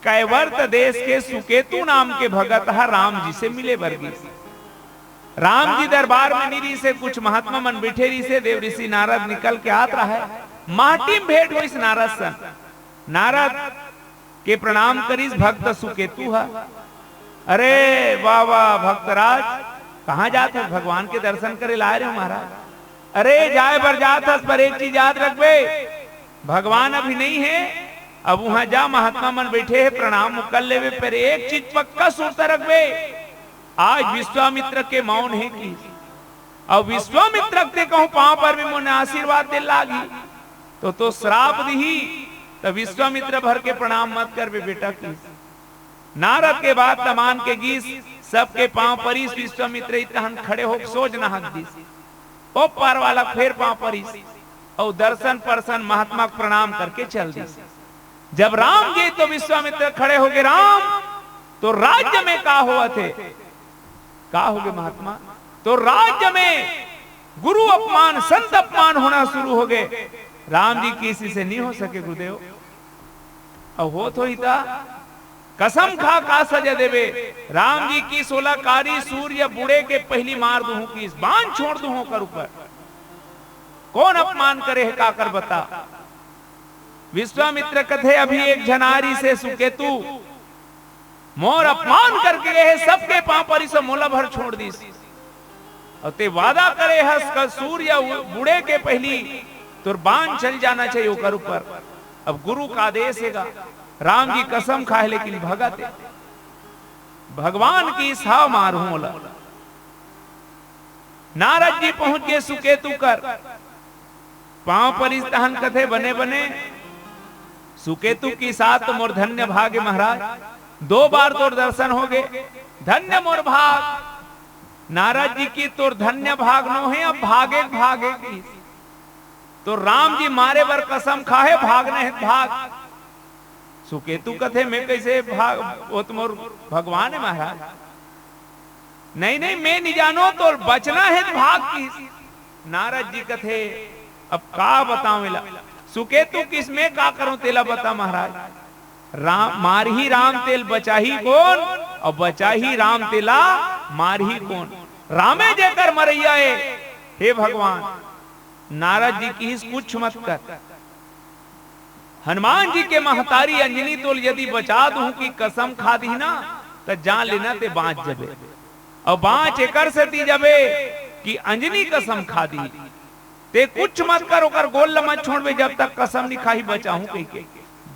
कैवर्त देश के सुकेतु नाम के भगत ह राम जी से मिले बर गिस। राम जी दरबार में नइ रिहिसे, कुछ महात्मा मन बइठे रिहिसे, देव ऋषि नारद निकल के आत रहय, माटी में भेंट होइस नारद सन। नारद के प्रणाम करिस भक्त सुकेतु ह। "अरे वाह वाह भक्तराज, कहाँ जात हस? भगवान के दर्शन करे ला आय रहेंव महाराज।" "अरे जाय बर जात हस, पर एक चीज याद रखबे, भगवान अभी नइ हे, अब उहाँ जा, महात्मा मन बइठे हे, प्रणाम कर लेबे, पर एक चीज पक्का सुरता रखबे, आज विश्वामित्र के मौन हे किहिस, अउ विश्वामित्र के कहूँ पाँव परबे, मोला आशीर्वाद दे लागही, तो, तो श्राप दिही।" त विश्वामित्र भर के प्रणाम मत करबे बेटा किहिस। नारद के बात ल मान के गिस, सबके पाँव परिस, विश्वामित्र इतहन खड़े होके सोझ नहक दिस। ओ पार वाला फेर पाँव परिस, अउ दर्शन परसन महात्मा के प्रणाम करके चल दिस। जब राम गे तो विश्वामित्र खड़े होगे, "राम, तोर राज्य में का होवत हे?" "का होगे महात्मा?" "तोर राज्य में गुरु अपमान, संत अपमान होना शुरू होगे।" राम जी किहिस, "इसे नइ हो सके गुरुदेव।" "अउ होत होही त?" "कसम खा, का सजा देबे?" राम जी किहिस, "ओला कारी सूर्य बुड़े के पहिली मार दूहूं किहिस, बाण छोड़ दूहूं ओकर ऊपर। कोन अपमान करे हे, काकर बता?" विश्वामित्र कथे, "अभी एक झन आ रिहिसे सुकेतु, मोर अपमान करके गे हे, सबके पाँव परिस, मोला भर छोड़ दिस। अउ ते वादा करे हस कि सूर्य उ-, बुड़े के पहिली तोर बाण चल जाना चाहिए ओकर ऊपर। अब गुरु का आदेश हे गा।" राम जी कसम खाए, लेकिन भगत हे। भगवान किहिस, "हव, मारहूं ओला।" नारद जी पहुंच गे सुकेतु कर, पांव परिस तहन कथे, "बने बने।" सुकेतु किहिस, "आज तो मोर धन्य भाग हे महाराज, दो बार तोर दर्शन होगे, धन्य मोर भाग।" नारद जी किहिस, "तोर धन्य भाग नो हे, अब भागे के भाग हे।" तो राम जी मारे बर कसम खाहे, "भागना हे त भाग।" सुकेतु कथे, "मैं कइसे भाग, ओ तो मोर भगवान हे महाराज।" "नहीं, नहीं, मैं नइ जानों, तोर बचना हे त भाग," किहिस। नारद जी कथे, "अब का बतावं एला?" सुकेतु किहिस, "मैं का करंव तेला बता महाराज।" राम, मारही राम तेला बचाही कोन, अउ बचाही राम तेला मारही कोन? रामे जेकर मरइया ए, हे भगवान। नारद जी किहिस, "कुछ मत कर।" हनुमान जी के महतारी अंजनी तोल यदि बचा दूं कि कसम खा दिही ना, त जान लेना ते बांच जबे। अउ बांच एकर सेती जबे कि अंजनी कसम खा दिही। ते कुछ मत कर, ओकर गोड़ ल मत छोड़बे, जब तक कसम नइ खाही बचाहूं कहिके।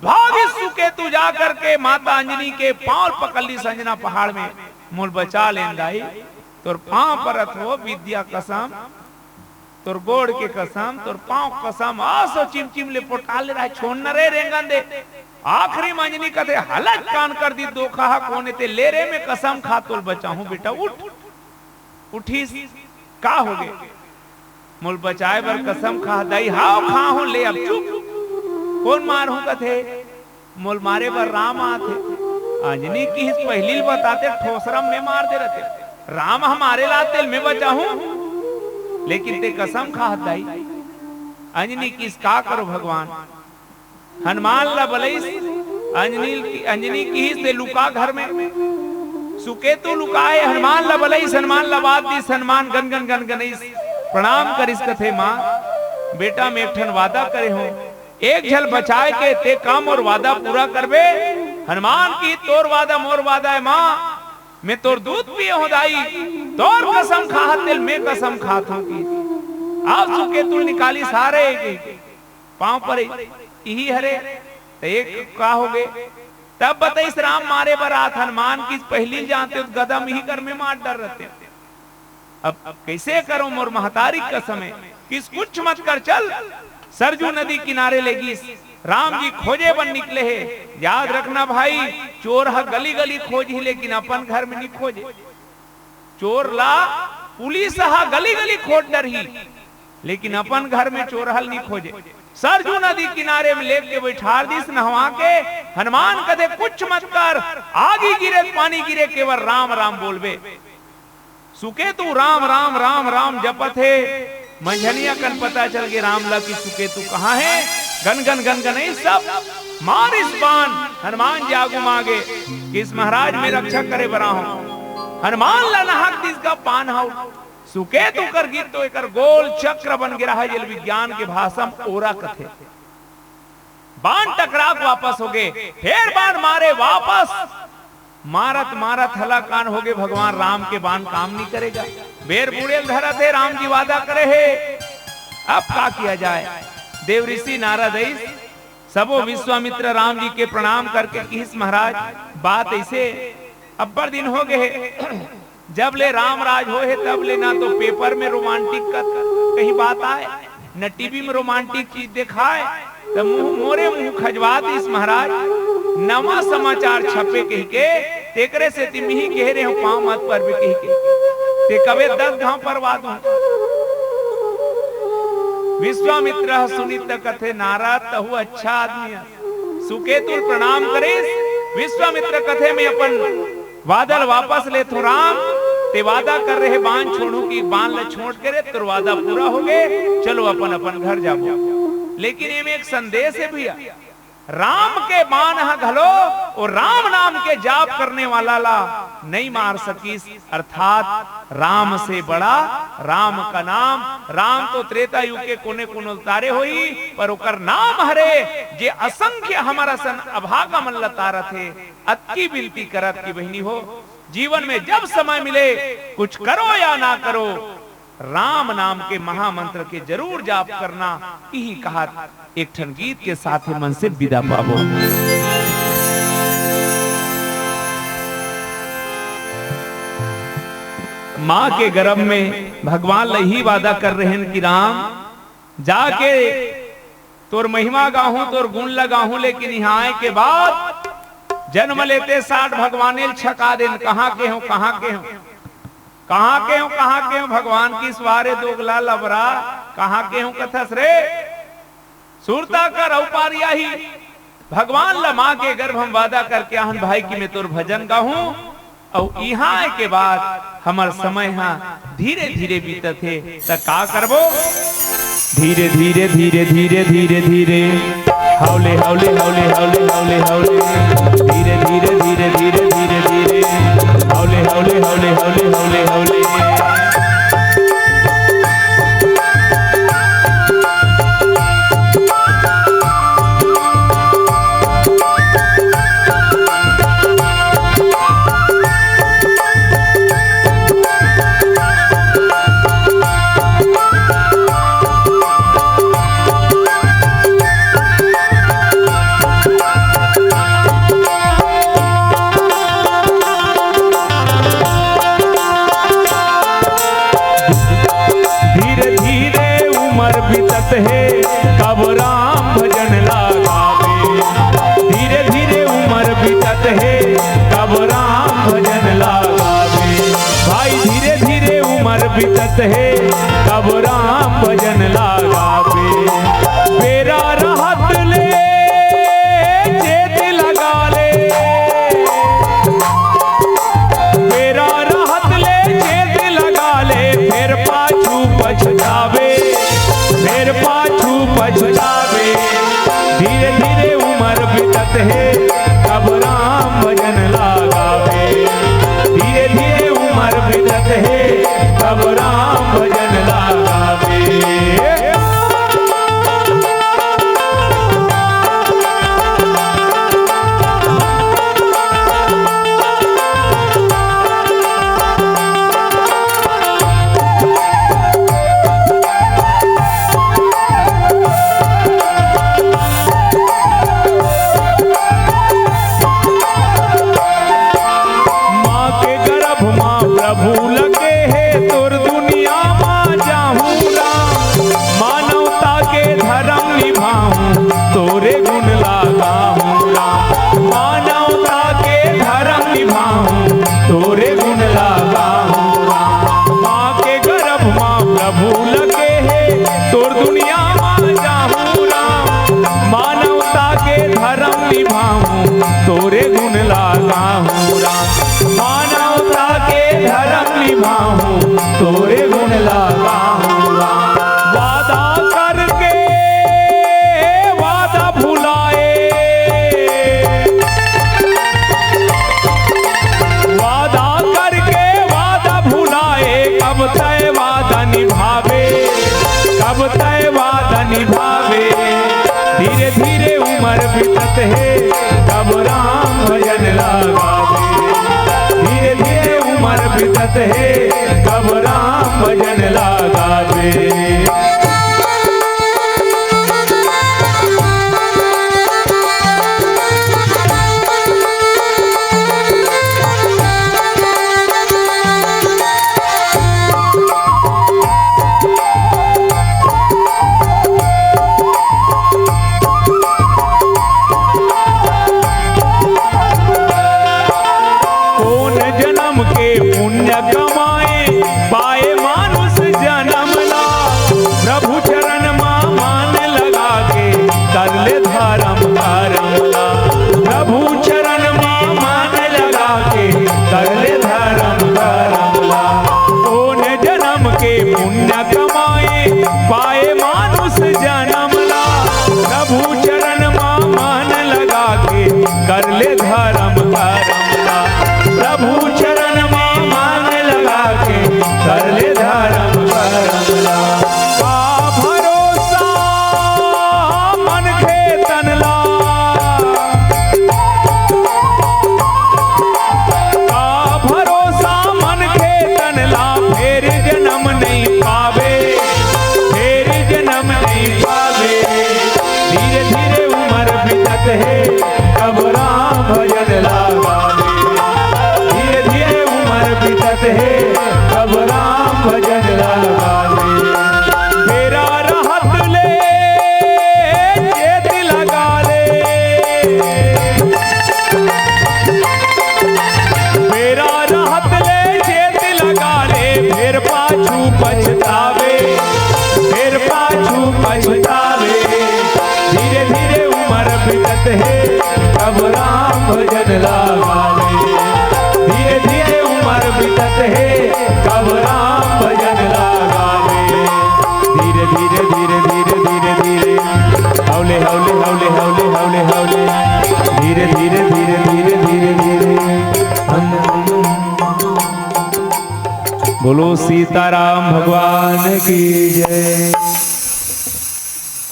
भागिस सुकेतु जा करके माता अंजनी के पांव पकड़ लिस अंजना पहाड़ में, "मोला बचा लेन दाई, तोर पांव परत हों, विद्या कसम, तोर गोड़ के कसम, तोर पांव कसम।" असो चिमचिम ले पोटार ले रहय, "छोड़ न रे, रेंगन दे।" आखिरी म अंजनी कथे, "हलच कान कर दिस धोखा हा, कोन ए ते, ले रे, मैं कसम खा तोला बचाहूं बेटा, उठ।" उठिस, "का होगे?" "मोला बचाय बर कसम खा।" "दाई, हव खाहूं, ले अब चुप।" "कोन मारहूं कथे?" "मोला मारे बर राम आत हे।" अंजनी किहिस, "पहिली ल बताते, ठोसरा में मार दे रहते। राम ह मारे ला आत हे, मैं बचाहूं, लेकिन ते कसम खाहस दाई।" अंजनी किहिस, "का करों भगवान, हनुमान ला बलइस, अंजनी, अंजनी किहिस, "ते लुका घर में।" सुकेतु लुका हे, हनुमान ला बलइस, हनुमान ला बात दिस, हनुमान गन गन गन गनइस, प्रणाम करिस, कथे, "माँ, बेटा, मैं एक ठन वादा करे हों, एक झन बचाए के, ते का मोर वादा पूरा करबे?" हनुमान किहिस, "तोर वादा मोर वादा हे माँ, मैं तोर दूध पिए हों दाई, तोर कसम खाहत तेला मैं कसम खात हों।" कि अब सुकेतु निकालिस, "हारे," कहिके पाँव परे, "इही हरे, त एक का होगे?" तब बतइस, "राम मारे बर आत हनुमान किहिस, पहिली जानते त गदा म इही कर में मार डर रहते। अब कइसे करों, मोर महतारी कसम हे।" किहिस, "कुछ मत कर, चल।" सरजू नदी किनारे लेगिस, राम जी खोजे बर निकले हे। याद रखना भाई, चोर ह गली गली खोजही लेकिन अपन घर में नी खोजे। चोर ला पुलिस ह गली गली खोज डरही, लेकिन अपन घर में चोर ह ल नी खोजे। सरजू नदी किनारे में लेग के बइठार दिस नहवा के। हनुमान कथे, "कुछ मत कर, आगी गिरे, पानी गिरे, केवल राम राम बोलबे।" सुकेतु राम राम राम राम जपत हे। मंझनिया कन पता चल गे राम ला कि सुकेतु कहाँ हे। गन गन गन गन, ई सब मारिस बान। हनुमान जी आगू म आगे, किहिस, "महाराज, मैं रक्षा करे बर आहों।" हनुमान ला नहक दिस गा बान ह। सुकेतु कर गिस तो एकर गोल चक्र बन गे रहा, जेला विज्ञान के भाषा म ओरा कथे। बान टकरा के वापस होगे, फेर बान मारे वापस। मारत मारत हलाकान होगे, भगवान राम के बान काम नी करे गा। बेर बुड़े ल धरत हे, राम जी वादा करे हे, अब का किया जाए? देव ऋषि नारद अइस, सबो विश्वामित्र राम जी के प्रणाम करके किहिस, "महाराज, बात अइसे, अब्बड़ दिन होगे हे, जब ले राम राज होए हे, तब ले ना तो पेपर में रोमांटिक कत-, कहीं बात आए, न टीवी में रोमांटिक चीज देखाए, त मुंह, मोरे मुंह खजवा दिस महाराज, नवा समाचार छपे कहिके, तेकरे सेती मिही कहे रेहेंव पांव मत परबे कहिके, ते कबे दस घांव परवा दूं।" विश्वामित्र ह सुनिस त कथे, "नारद, तहू अच्छा आदमी हस।" सुकेतु ल प्रणाम करिस। विश्वामित्र कथे, "मैं अपन वादा ल वापस लेथों राम, ते वादा कर रहे बान छोड़हूं कि बान ल छोड़ के रे, तोर वादा पूरा होगे, चलो अपन अपन घर जाबो।" लेकिन एमे एक संदेश हे भैया, राम के बान ह घलो ओ राम नाम के जाप करने वाला ला नइ मार सकिस, अर्थात राम से बड़ा राम का नाम। राम तो त्रेता युग के कोने कोने उतारे होही, पर ओकर नाम हरे जे असंख्य हमर असन अभागा मन ल तारत हे। अतकी बिनती करत कि बहिनी हो, जीवन में जब समय मिले, कुछ करो या ना करो, राम नाम के महामंत्र के जरूर जाप करना, इही कहत एक ठन गीत के साथ ही मन से विदा पाबो। माँ के गर्भ में भगवान ल इही वादा कर रहेन कि राम, जाके तोर महिमा गाहूं, तोर गुण ल गाहूं, लेकिन इहां आए के बाद जन्म लेते साठ भगवाने ल छका देन। कहां के हों, कहां के हों, कहां के हों, कहां के हों? भगवान किहिस, "वा रे दोगला लबरा, कहां के हों कथस रे?" सुरता कर अउ पारी आही। भगवान ल माँ के गर्भ म वादा करके आहन भाई कि मैं तोर भजन गाहूं, अउ इहां आए के बाद हमर समय ह धीरे-धीरे बीतत हे, त का करबो? धीरे, धीरे, धीरे, धीरे, धीरे, धीरे। हौले, हौले, हौले, हौले, हौले, हौले। धीरे, धीरे, धीरे, धीरे, धीरे, धीरे। हौले, हौले, हौले, हौले, हौले, हौले। धीरे धीरे उमर बीतत हे, कब राम भजन लगावे। धीरे धीरे उमर बीतत हे, कब राम भजन लगावे। भाई धीरे धीरे उमर बीतत हे, कब राम भजन लगावे। बेरा रहत ले चेत लगा ले, बेरा रहत ले चेत लगा ले, फेर पाछू पछतावे, फेर पाछू पछतावे। धीरे धीरे तय वादा निभावे। धीरे धीरे उमर बीतत हे, कब राम भजन लगावे। धीरे धीरे उमर बीतत हे, कब राम भजन लगावे। कोन जनम के पुण्य कमाए, पाए मानुष जनम ला। प्रभु चरण मा मन लगा के, कर ले धरम करम ला। प्रभु चरण मा मन लगा के, कर ले धरम करम ला। कोन जनम के पुण्य कमाए, पाए मानुष जनम ला। प्रभु चरण मा मन लगा के, कर ले धरम करम ला। प्रभु चरण मा मन लगा के, कर ले धरम करम ला। का भरोसा मनखे तन ला, का भरोसा मनखे तन ला, फेर जनम नहीं पावे, फेर जनम नहीं पावे। धीरे धीरे उमर बीतत हे, कब राम भजन लगावे। धीरे धीरे उमर बीतत हे, कब राम भजन लगावे। बेरा रहत ले चेत लगा ले। बेरा रहत ले चेत लगा ले, फेर पाछू पछतावे, फेर पाछू पछतावे। धीरे धीरे उमर बीतत हे, कब राम भजन लगावे। धीरे धीरे उमर बीतत हे, कब राम भजन लगावे। धीरे धीरे धीरे धीरे धीरे धीरे, हौले हौले हौले हौले हौले हौले। धीरे धीरे धीरे धीरे धीरे धीरे। बोलो सीताराम भगवान की जय।